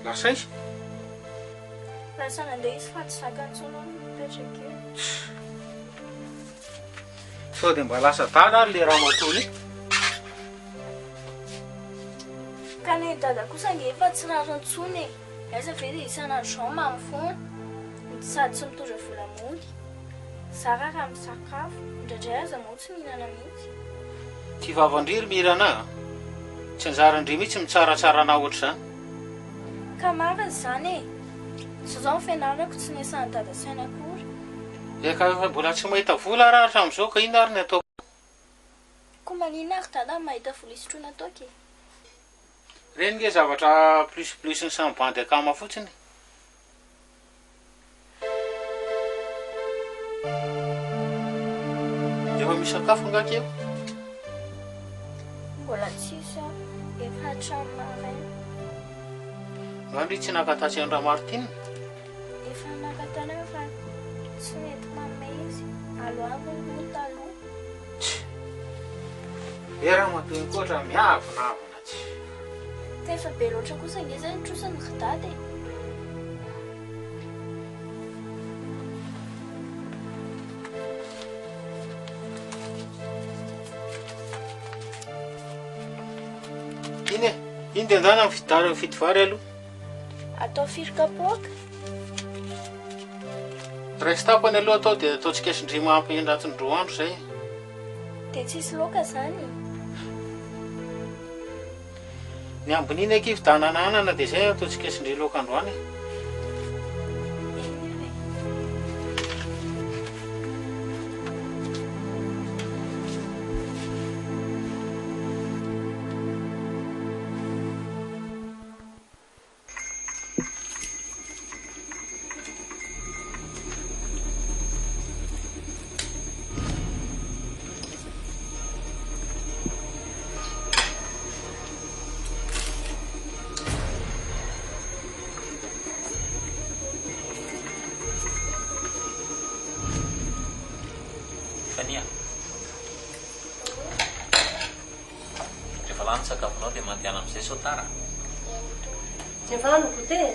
[SPEAKER 4] Lasa izy?
[SPEAKER 1] Lasa nandeha izy fa tsy zakany intsony hono ny mipetraka eo.
[SPEAKER 4] Sao dia mba lasa dada ary le ramatoa iny?
[SPEAKER 1] Ka ny dada kosa ange efa tsy rariny intsony e. Aiza ve dia isan'andro izao mamo foana, sady tsy mitondra vola mody. Zara raha misakafo, indraindray aza moa tsy mihinana mihitsy.
[SPEAKER 4] Ty vavan-dry ry Mirana a! Tsy anjaran-dry mihitsy mitsaratsara anah ohatr'izany.
[SPEAKER 1] Ka marina izany e! Izao izao ny fianarako tsy niasan'i dada saina akory.
[SPEAKER 4] Eka efa mbola tsy mahita vola ary aho hatramin'izao ka inona ary ny ataoko?
[SPEAKER 1] Koa maninona ary dada no mahita vola hisotroana toaka e?
[SPEAKER 4] Reny nge zavatra plus plus ny samy bandy akama fotsiny. Efa misy sakafo angaha keo?
[SPEAKER 1] Mbola tsisy an, efa hatramin'ny maraina.
[SPEAKER 4] Nga ndry tsy naka tatsy an Ramartine?
[SPEAKER 1] Efa naka tany aho fa tsy nety nanome izy, aloavy hono taloha.
[SPEAKER 4] Tch! Be ramatoa iny koa ohatran'ny miavonavona tsy.
[SPEAKER 1] Ka efa be loatra kosa ange izay ny trosany ry dada e!
[SPEAKER 4] Iny e! Iny dia andana mividy vary aloha.
[SPEAKER 1] Atao firy kapoaka?
[SPEAKER 4] Iray sy tapany aloha atao dia ataontsika sindrima ampy anatin'ny 2 andro izay.
[SPEAKER 1] Dia tsisy laoka izany?
[SPEAKER 4] Ny ambin'iny akia vidanana anana dia izay ataontsika sindri laoka androany e.
[SPEAKER 2] Fania. Rehefa lany ny sakafonao dia mandehana amin'izay sao tara.
[SPEAKER 7] Efa lany ny goûter e.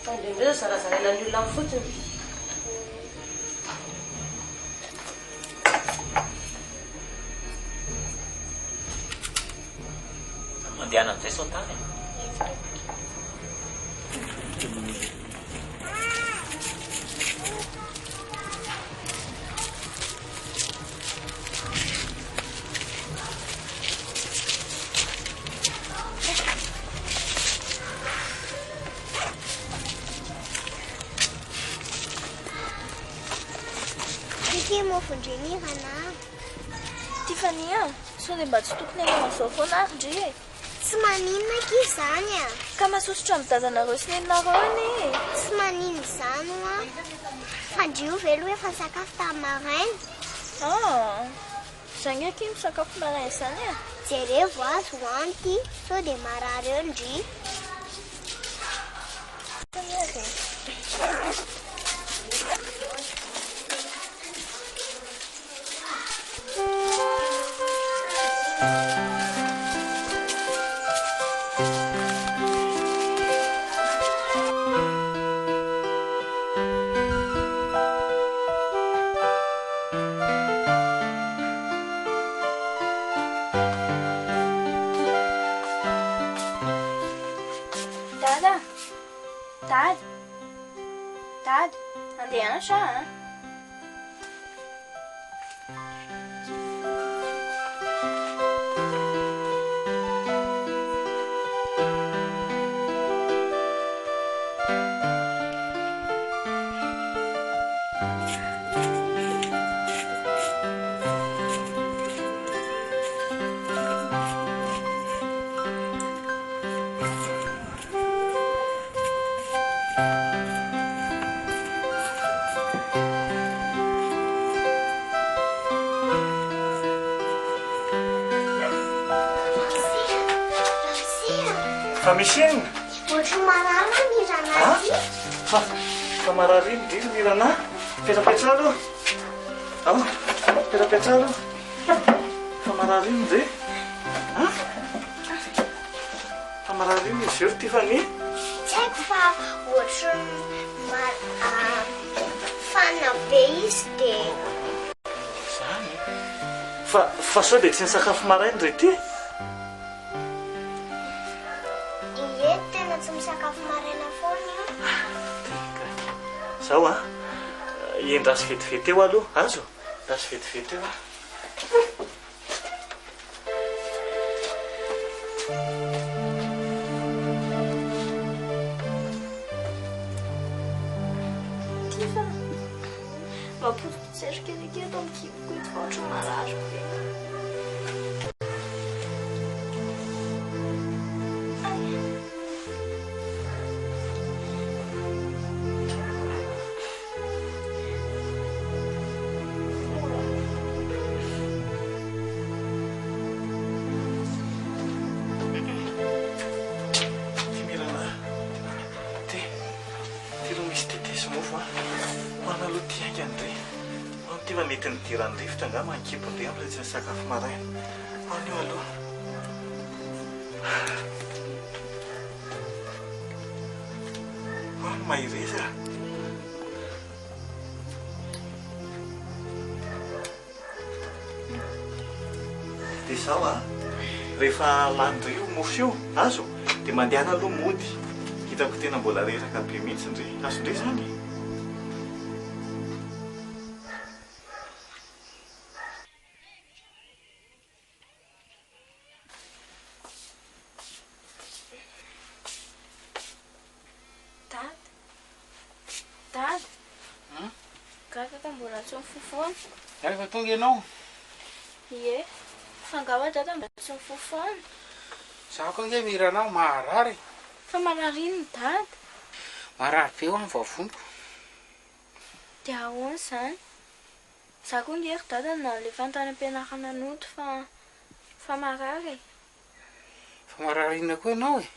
[SPEAKER 7] Fa indraindray zao zarazaraina ny olona amin'ny fotsiny.
[SPEAKER 2] Mandehana amin'izay sao tara e.
[SPEAKER 5] Ity mofon-dry Mirana.
[SPEAKER 1] Tiffany a, sao dia mba tsy tokony hanao an'izao foana ary ndry e.
[SPEAKER 5] Tsy maninona akia izany a.
[SPEAKER 1] Ka masosotra amin'ny dadanareo sy neninareo anie e.
[SPEAKER 5] Tsy maninona izany hoa. Fa ndry io ve aloha efa nisakafo tamin'ny maraina?
[SPEAKER 1] Ah, izany akia misakafo maraina izany e.
[SPEAKER 5] Jerevo azy hoany ity sao dia marary eo ndry.
[SPEAKER 1] Dada! Dada! Dada! Andeha any sa a?
[SPEAKER 6] Fa misy inona?
[SPEAKER 5] Ohatry ny marary ny Mirana ity.
[SPEAKER 6] Fa, fa marary iny ndry ny Mirana. Petrapetraha aloha. Ao, petrapetraha aloha. Fa marary iny ndry. Ah? Fa marary iny izy io ry Tiffany.
[SPEAKER 5] Tsy haiko fa ohatry ny fanina be izy dia.
[SPEAKER 6] Izany? Fa, fa sao dia tsy nisakafo maraina ry ity?
[SPEAKER 5] Ie, tena tsy misakafo maraina foana io.
[SPEAKER 6] Zao an, endraso vetivety eo aloha, azo? Endraso vetivety eo aho.
[SPEAKER 1] Tifa, mampotipotserika kely eto amin'ny kiboko eto fa ohatran'ny marary be.
[SPEAKER 6] Ty Mirana, ty, ty aloha misy dite sy mofo a. Hoana aloha ty haingana ndry. Hoano ty fa mety nidiran'ny rivotra angamba ny kibon-dry amin'ilay tsy nisakafo maraina. Hoano io aloha. Hoano mahereza a. Dia izao a, rehefa lany indray io mofo io, azo, dia mandehana aloha mody. Hitako tena mbola reraka be mihitsy ndry. Azon-dry izany?
[SPEAKER 1] Dada! Dada! Gaga ka mbola tsy mifoha foana.
[SPEAKER 4] Efa tonga ianao?
[SPEAKER 1] Ie. Fa angamba dada mbola tsy mifoha foana.
[SPEAKER 4] Za koa ange Mirana maharary e.
[SPEAKER 1] Fa marary inona dada?
[SPEAKER 4] Marary be hoa ny vavoniko.
[SPEAKER 1] Dia ahoana izany? Za koa ange ry dada nalefany tany am-pianarana nody fa fa marary e.
[SPEAKER 4] Fa marary inona koa ianao e?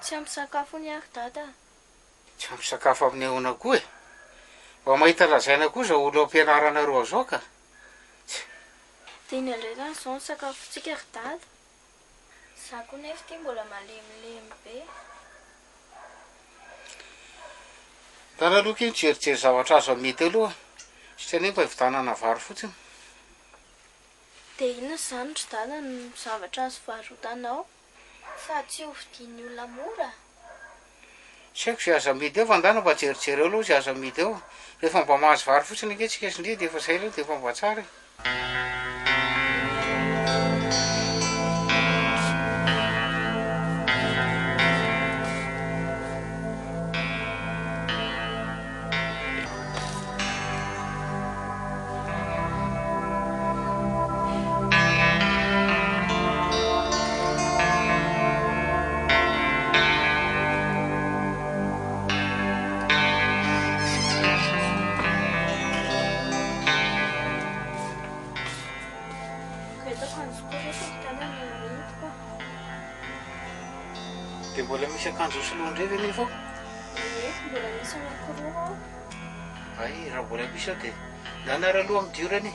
[SPEAKER 1] Tsy ampy sakafo hono aho ry dada a.
[SPEAKER 4] Tsy ampy sakafo amin'ny ahoana koa e? Mba mahita lazaina koa izao olona ao am-pianaranareo ao izao ka. Tsy.
[SPEAKER 1] Dia inona indray izany izao ny sakafontsika ry dada? Za koa nefa ity mbola malemilemy be.
[SPEAKER 4] Ndana aloha akia mijerijery zavatra azo amidy eo aloha satria anie mba hividanana vary fotsiny.
[SPEAKER 1] Dia inona izany ry dada no zavatra azo varotana ao? Sady tsy ho vidian'ny olona mora?
[SPEAKER 4] Tsy haiko izay azo amidy eo fa ndana mba jerijereo aloha izay azo amidy eo. Rehefa mba mahazo vary fotsiny ange tsika sy ndry dia efa izay aloha dia efa mba tsara e. Dia mbola misy akanjo hosoloa indray ve nefa ao?
[SPEAKER 1] Ie, mbola misy anankiroa ao.
[SPEAKER 4] Hay, raha mbola misy ao dia ndana ary aloha amin'ny diorana e.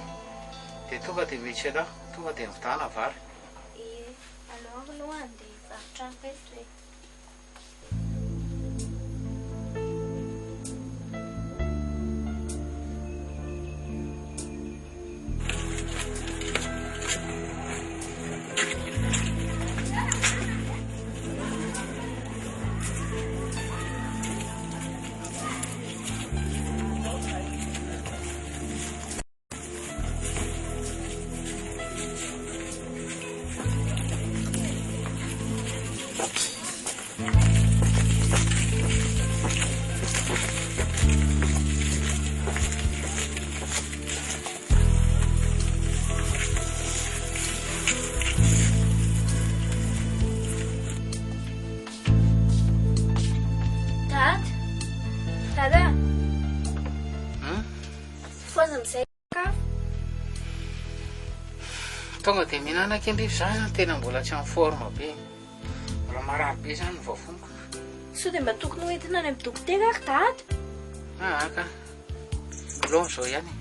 [SPEAKER 4] Dia tonga dia miantsena, tonga dia mividana vary.
[SPEAKER 1] Ie, aleo aloha handeha hivarotra an'ireto e. Dada! Dada! Fohaza amin'izay sakafo.
[SPEAKER 4] Tonga dia mihinana kendry za zany tena mbola tsy en forme be. Mbola marary be zany ny vavoniko.
[SPEAKER 1] Sao dia mba tokony ho entina any amin'ny dokotera ary dada?
[SPEAKER 4] Aa ka. Aleo amin'izao ihany.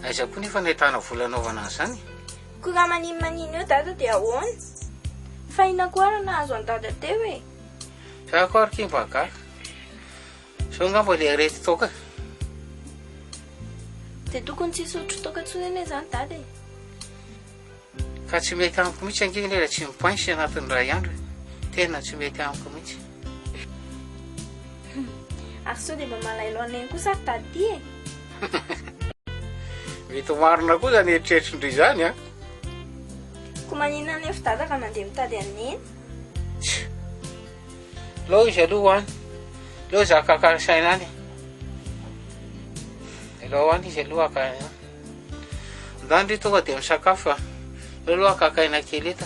[SPEAKER 4] Aiza koa nefa no ahitana vola anaovana an'izany?
[SPEAKER 1] Koa raha maninomanino eo dada dia ahoana? Fa inona koa ary no nahazo an'i dada teo e?
[SPEAKER 4] Za koa ary ki mba gaga. Zao angamba le areti-toaka.
[SPEAKER 1] Dia tokony tsy hisotro toaka intsony anie izany dada e.
[SPEAKER 4] Ka tsy mety amiko mihitsy ange ilay raha tsy mi-pince anatin'ny iray andro e. Tena tsy mety amiko mihitsy.
[SPEAKER 1] Ary sao dia mba malahelo an'i Neny kosa ry dada ity e.
[SPEAKER 4] Mety ho marina koa izany eritreritrin-dry izany an.
[SPEAKER 1] Koa maninona anefa dada raha mandeha mitady an'i Neny?
[SPEAKER 4] Aleo izy aloha ho any. Aleo izy haka saina any. Aleo any izy aloha haka aina. Ndany ry tonga dia misakafo fa. Aleo aloha haka aina kely eto.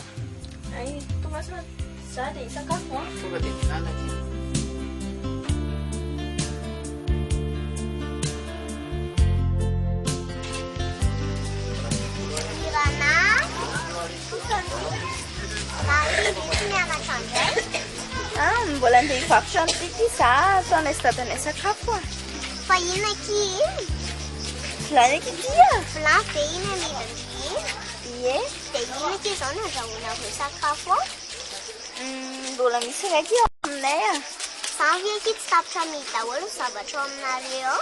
[SPEAKER 1] Ay, tonga sa za dia hisakafo an.
[SPEAKER 4] Tonga dia mihinana kely.
[SPEAKER 5] Mirana.
[SPEAKER 1] Ah, mbola andeha hivarotra an'ity ity za ataonay sy dadanay sakafo a.
[SPEAKER 5] Fa inona akia iny?
[SPEAKER 1] Vilany akia ity a.
[SPEAKER 5] Vilany ve iny amidin-dry iny?
[SPEAKER 1] Ie.
[SPEAKER 5] Dia inona akia izao no andrahoanareo sakafo ao?
[SPEAKER 1] Mbola misy iray akia ao aminay a.
[SPEAKER 5] Izany ve akia tsy tapitra amidy daholo ny zavatra ao aminareo ao?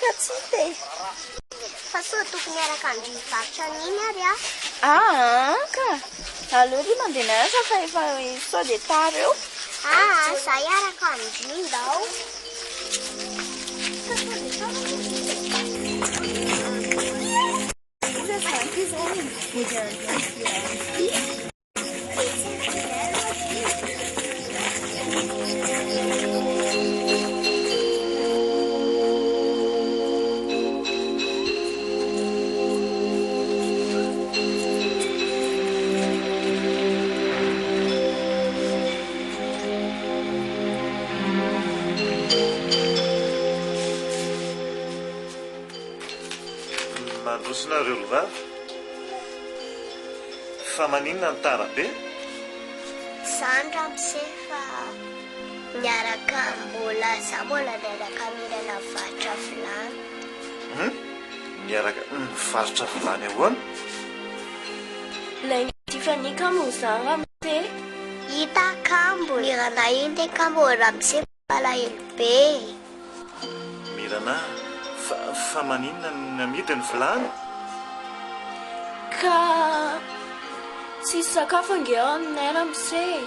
[SPEAKER 1] Ka tsy hita e.
[SPEAKER 5] Fa sao tokony hiaraka amin-dry hivarotra an'iny ary aho.
[SPEAKER 1] Aa ka! Aleo ry mandeha mianatra fa efa sao dia tara eo.
[SPEAKER 5] Aa za hiaraka amin-dry ndao. Fa sao dia tara anie.
[SPEAKER 6] Mandroso nareo ry vavy. Fa maninona no tara be?
[SPEAKER 5] Zany ramose fa niaraka mbola za mbola niaraka mihinana varotra vilany.
[SPEAKER 6] Hum? Miaraka mivarotra vilany ahoana?
[SPEAKER 1] Lainga Tiffany kamo zany ramose.
[SPEAKER 5] Hita kambo mirana iny de kambo ramose malahelo be e.
[SPEAKER 6] Mirana, fa fa maninona no namidy ny vilany?
[SPEAKER 1] Ka tsisy sakafo ange ao aminay ramose e!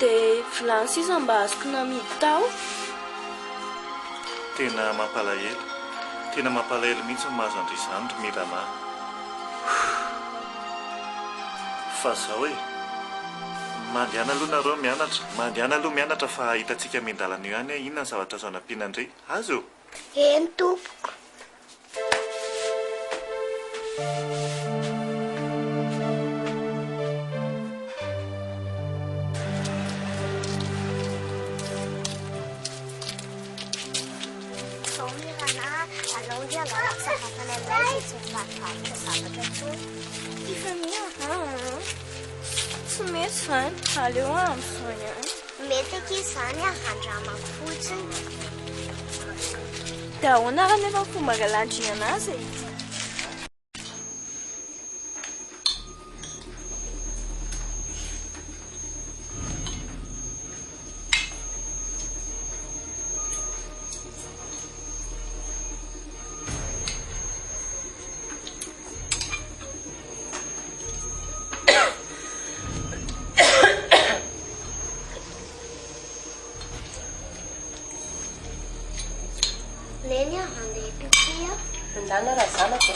[SPEAKER 1] Dia vilany sisa mba azoko namidy tao.
[SPEAKER 6] Tena mampalahelo, tena mampalahelo mihitsy ny mahazo an-dry izany ry Mirana. Fa zao e! Mandehana aloha nareo mianatra, mandehana aloha mianatra fa hitantsika miandalana eo ihany hoe inona ny zavatra azo anampiana an-dry. Azo?
[SPEAKER 5] Eny tompoko. Zao Mirana, alao ndry hangalako sakafo any aminay izay tsy mivarovarotra zavatra intsony.
[SPEAKER 1] Tiffany a, aa tsy mety izany, aleo aho amin'izao ihany.
[SPEAKER 5] Mety akia izany a, andramako fotsiny.
[SPEAKER 1] Dia ahoana ary anefa ny fomba angalan-dry anazy e?
[SPEAKER 5] Neny a, handeha pipi aho.
[SPEAKER 7] Mandana raha zanako e.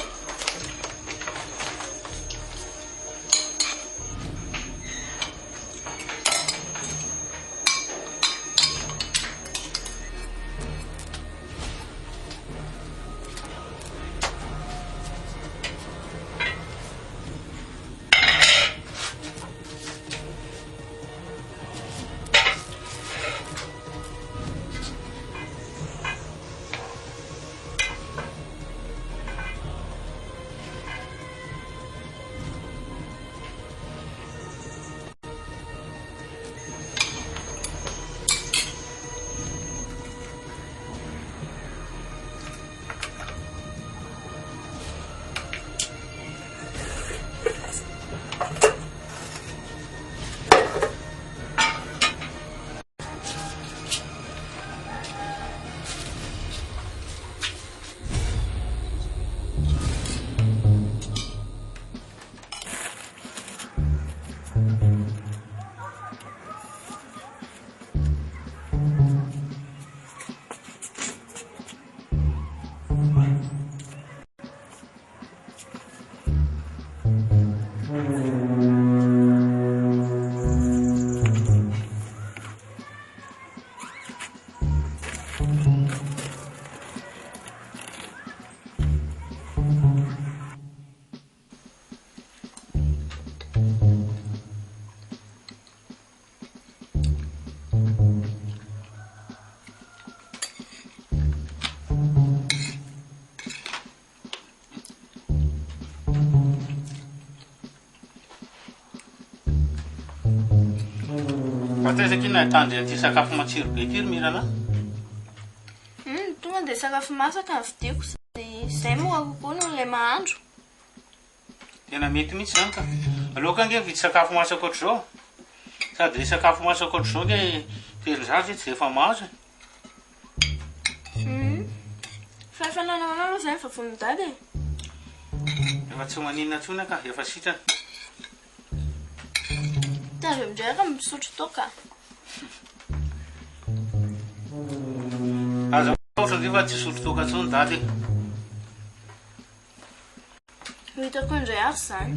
[SPEAKER 4] Fa taiza akia nahitandry an'ity sakafo matsiro be ity ry Mirana?
[SPEAKER 1] Hum, tonga dia sakafo masaka no vidiako sady izay mora kokoa noho ilay mahandro.
[SPEAKER 4] Tena mety mihitsy izany ka. Aleoko ange mividy sakafo masaka ohatr'izao. Sady ilay sakafo masaka ohatr'izao ange tehirizany tsy dia efa mahazo e.
[SPEAKER 1] Hum. Fa efa nanao ahoana aloha izay ny vavonin'i Dada e?
[SPEAKER 4] Efa tsy maninona intsony ka, efa sitrana.
[SPEAKER 1] Tandremo indray raha misotro toaka.
[SPEAKER 4] Aza matahotra ndry fa tsy hisotro toaka intsony dada e.
[SPEAKER 1] Ho hitako indray ary izany.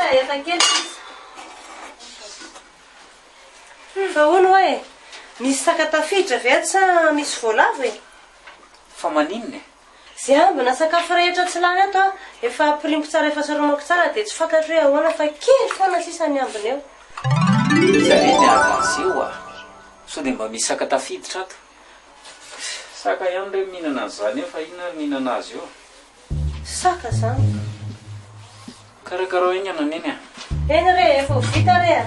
[SPEAKER 7] Efa kely sisa. Fa hono hoa e, misy saka tafiditra ve ato sa misy voalavo e?
[SPEAKER 2] Fa maninona e?
[SPEAKER 7] Ze ambina sakafo rehetra tsy lany ato a, efa ampirimiko tsara efa saromako tsara dia tsy fantatro hoe ahoana fa kely foana sisa ny ambiny eo.
[SPEAKER 2] Iza re ny avance eo a? Sao dia mba misy saka tafiditra ato? Saka ihany re mihinana an'izany eo fa inona ary mihinana azy eo?
[SPEAKER 7] Saka zany.
[SPEAKER 2] Karakarao haingana neny a!
[SPEAKER 7] Eny re, efa ho vita re a!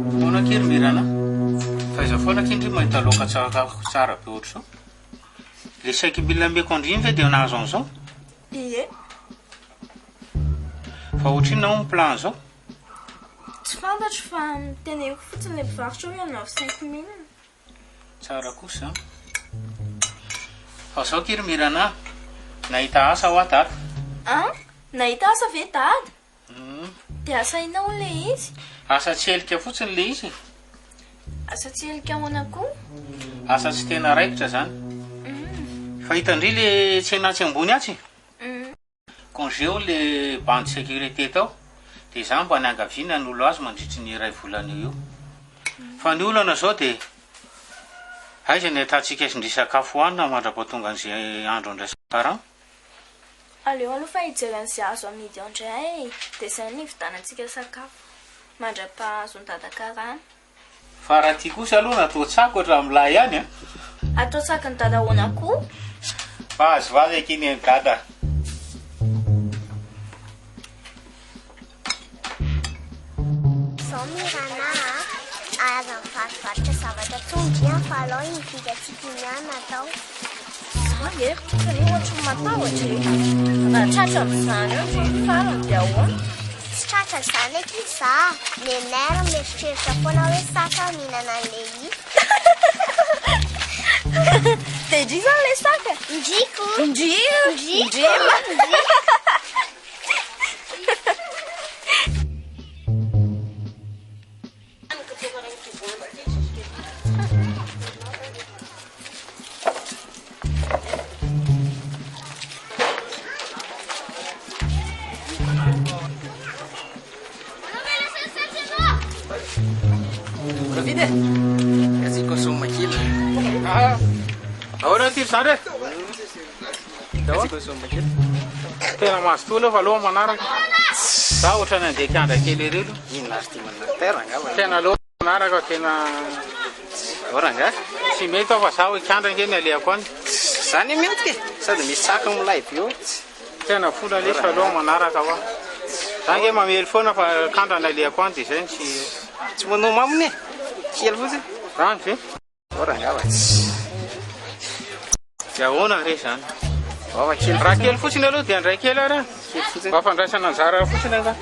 [SPEAKER 4] Ahoana akia ry Mirana? Fa aiza foana akia ndry mahita laoka tsara tsara be ohatr'izao? Le saiky mila ameko an-dry iny ve dia nahazo an'izao?
[SPEAKER 1] Ie.
[SPEAKER 4] Fa ohatrinona hono ny plan zao?
[SPEAKER 1] Tsy fantatro fa teneniko fotsiny le mpivarotra hoe hanao 5000.
[SPEAKER 4] Tsara kosa an. Fa zao ki ry Mirana a, nahita asa hoa dada.
[SPEAKER 1] An? Nahita asa ve dada? Dia asa inona hono le izy?
[SPEAKER 4] Asa tselika fotsiny le izy e.
[SPEAKER 1] Asa tselika ahoana koa?
[SPEAKER 4] Asa tsy tena raikitra zany. Fa hitan-dry le tsena atsy ambony atsy? Congé hono le bandy sécurité tao de za mba niangaviana hanolo azy mandritry ny iray volana eo eo. Fa ny olana zao de aiza ny ahitantsika sy ndry sakafo hohanina mandrapatonga an'izay andro andraisan-karama?
[SPEAKER 1] Aleo aloha fa hijery an'izay azo amidy ao indray e, de izay no hividanantsika sakafo mandrapahazon'i dada karama.
[SPEAKER 4] Fa raha ty kosa aloha natao tsako hatramin'ny lahy ihany a!
[SPEAKER 1] Atao tsakin'i dada ahoana koa?
[SPEAKER 4] Fa azo vavy akia ny an'i dada.
[SPEAKER 5] Zao Mirana a, aza mivarovarotra zavatra tsony ndry an fa alao iny vidy antsika iny ihany atao.
[SPEAKER 1] Za nge ry tokony ohatry ny matahotra e! Raha tratra amin'izany eo ndry ny farany dia ahoana?
[SPEAKER 5] Tsy tratra izany akia za, nenay ary mieritreritra foana hoe saka mihinana an'le i.
[SPEAKER 1] Dia ndry izany ilay saka?
[SPEAKER 5] Ndry ko!
[SPEAKER 1] Ndry!
[SPEAKER 5] Ndry
[SPEAKER 1] Ndry!
[SPEAKER 5] Ndry!
[SPEAKER 9] David e! Gasy kosoma kely.
[SPEAKER 4] Ah, ahoana ty ry zandry e?
[SPEAKER 9] Gasy kosoma kely.
[SPEAKER 4] Tena mazotoa aloha fa aloha manaraka. Za ohatran'ny andeha hiandra kely ery aloha.
[SPEAKER 9] Inona ary ty manaraka angamba?
[SPEAKER 4] Tena aloha manaraka tena
[SPEAKER 9] Ao rangahy.
[SPEAKER 4] Tsy mety aho fa za hiandra ange ny alehako any.
[SPEAKER 9] Zany mety e! Sady misy saka milay be eo.
[SPEAKER 4] Tena vola lesy fa aloha manaraka hoa. Za ange mamely foana fa kandra ny alehako any dia izay no tsy.
[SPEAKER 9] Tsy manao maminy e! Kely fotsiny.
[SPEAKER 4] Zany ve?
[SPEAKER 9] Ao rangahy fa.
[SPEAKER 4] Dia ahoana re izany?
[SPEAKER 9] Ao fa kely.
[SPEAKER 4] Raha kely fotsiny aloha dia handray kely ary aho.
[SPEAKER 9] Kely fotsiny.
[SPEAKER 4] Mba fandraisana anjara fotsiny angaha.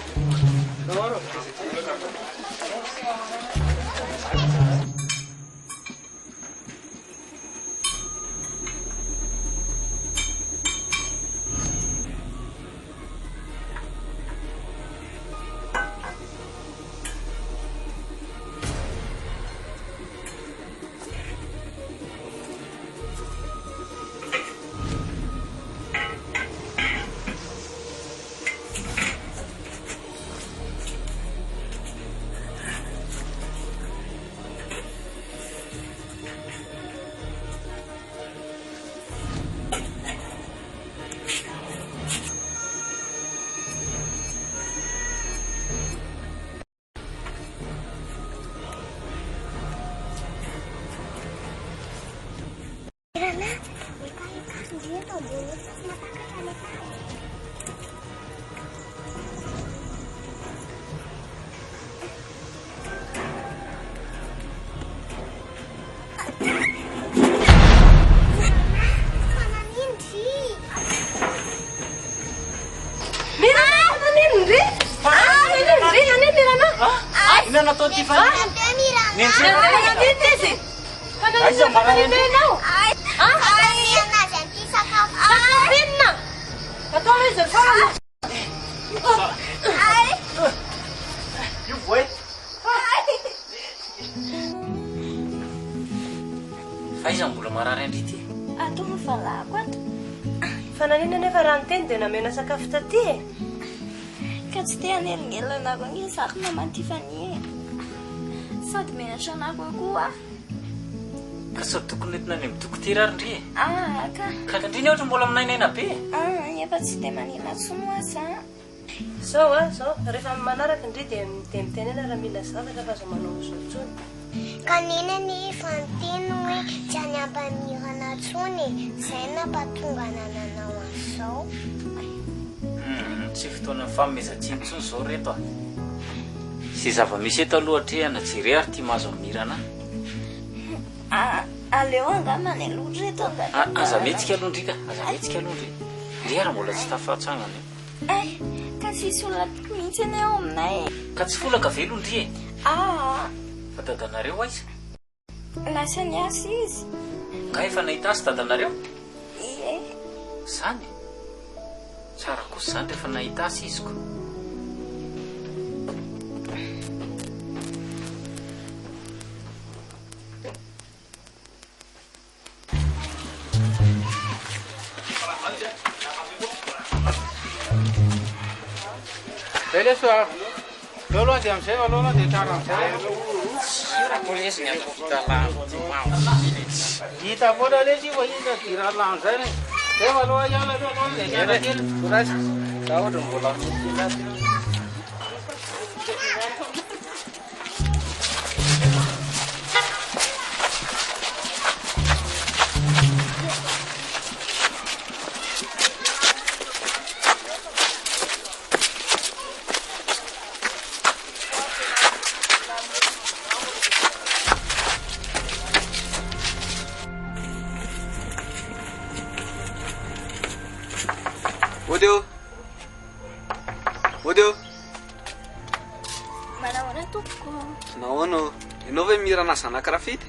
[SPEAKER 2] Inona natao ty fa
[SPEAKER 3] Nanino izy? Fa
[SPEAKER 2] Aiza
[SPEAKER 3] nanino
[SPEAKER 2] marary
[SPEAKER 3] nanino ianao?
[SPEAKER 5] Anazy an'ity sakafo.
[SPEAKER 3] Sakafo inona? Atao izy fa
[SPEAKER 2] Io voay. Fa iza mbola marary andry ity?
[SPEAKER 1] Ato ny valahako ato.
[SPEAKER 7] Fa naninona nefa raha niteny dia namena sakafo taty e?
[SPEAKER 1] Ka tsy te hanelingelina anareo nge zako maman Tiffany e. Sady menatra anareo koa aho.
[SPEAKER 2] Ka sao tokony entina any amin'ny dokotera ary ndry e?
[SPEAKER 1] Ah, ka.
[SPEAKER 2] Ka ndry ny ohatra mbola minainaina be e.
[SPEAKER 1] Ah, efa tsy dia manina intsony hoa za.
[SPEAKER 7] Zao a, zao, rehefa manaraka ndry dia dia mitenena raha mila zavatra fa aza manao an'izao intsony.
[SPEAKER 5] Ka neny anie efa niteny hoe tsy any Ampamirana intsony e, zay nampatonga anah nanao an'izao.
[SPEAKER 2] Humm, tsy fotoanan'ny fanomezan-tsiny intsony izao ry reto a. Izay zava-misy eto aloha atrehana, jere ary ity mahazo an'i Mirana.
[SPEAKER 1] Ah, aleo angamba any aloha ry reto angamba.
[SPEAKER 2] Ah, aza mihetsika aloha ndry ka, aza mihetsika aloha ndry. Ndry ary mbola tsy tafatsangana io.
[SPEAKER 1] Ay, ka tsisy olona mihitsy anie ao aminay e.
[SPEAKER 2] Ka tsy folaka ve aloha ndry e?
[SPEAKER 1] Ah.
[SPEAKER 2] Fa dadanareo aiza?
[SPEAKER 1] Lasa niasa izy.
[SPEAKER 2] Nga efa nahita azy dadanareo?
[SPEAKER 1] Ie.
[SPEAKER 2] Zany? Tsara kosa zany rehefa nahita azy izy ko.
[SPEAKER 4] Zay lesy a. Aleo aloha dia amin'izay, aleo aloha dia tsara amin'izay. Hita foana lesy io fa inona idiran'ny lano zay re. Zay fa aloha hiala aloha aloha dia hiala kely.
[SPEAKER 9] Za ohatra mbola mety anaty. Ody ô! Ody ô!
[SPEAKER 1] Manahoana tompoko?
[SPEAKER 9] Nahoana ô? Ianao ve Mirana zanak'i Rafity?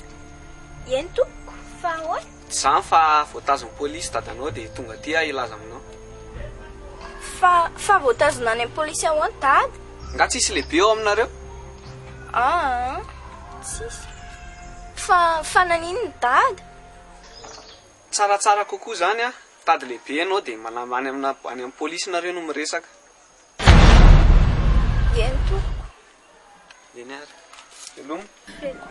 [SPEAKER 1] Eny tompoko, fa ahoana?
[SPEAKER 9] Tsy izany fa voatazon'ny polisy dadanao dia tonga aty aho hilaza aminao.
[SPEAKER 1] Fa, fa voatazona any amin'ny polisy ahoana dada?
[SPEAKER 9] Nga tsisy lehibe ao aminareo?
[SPEAKER 1] Aa, tsisy. Fa, fa naninona dada?
[SPEAKER 9] Tsaratsara kokoa izany an, tady lehibe ianao dia manam, any amina, any amin'ny polisy nareo no miresaka.
[SPEAKER 1] Eny tompoko.
[SPEAKER 9] Eny ary. Veloma.
[SPEAKER 1] Veloma.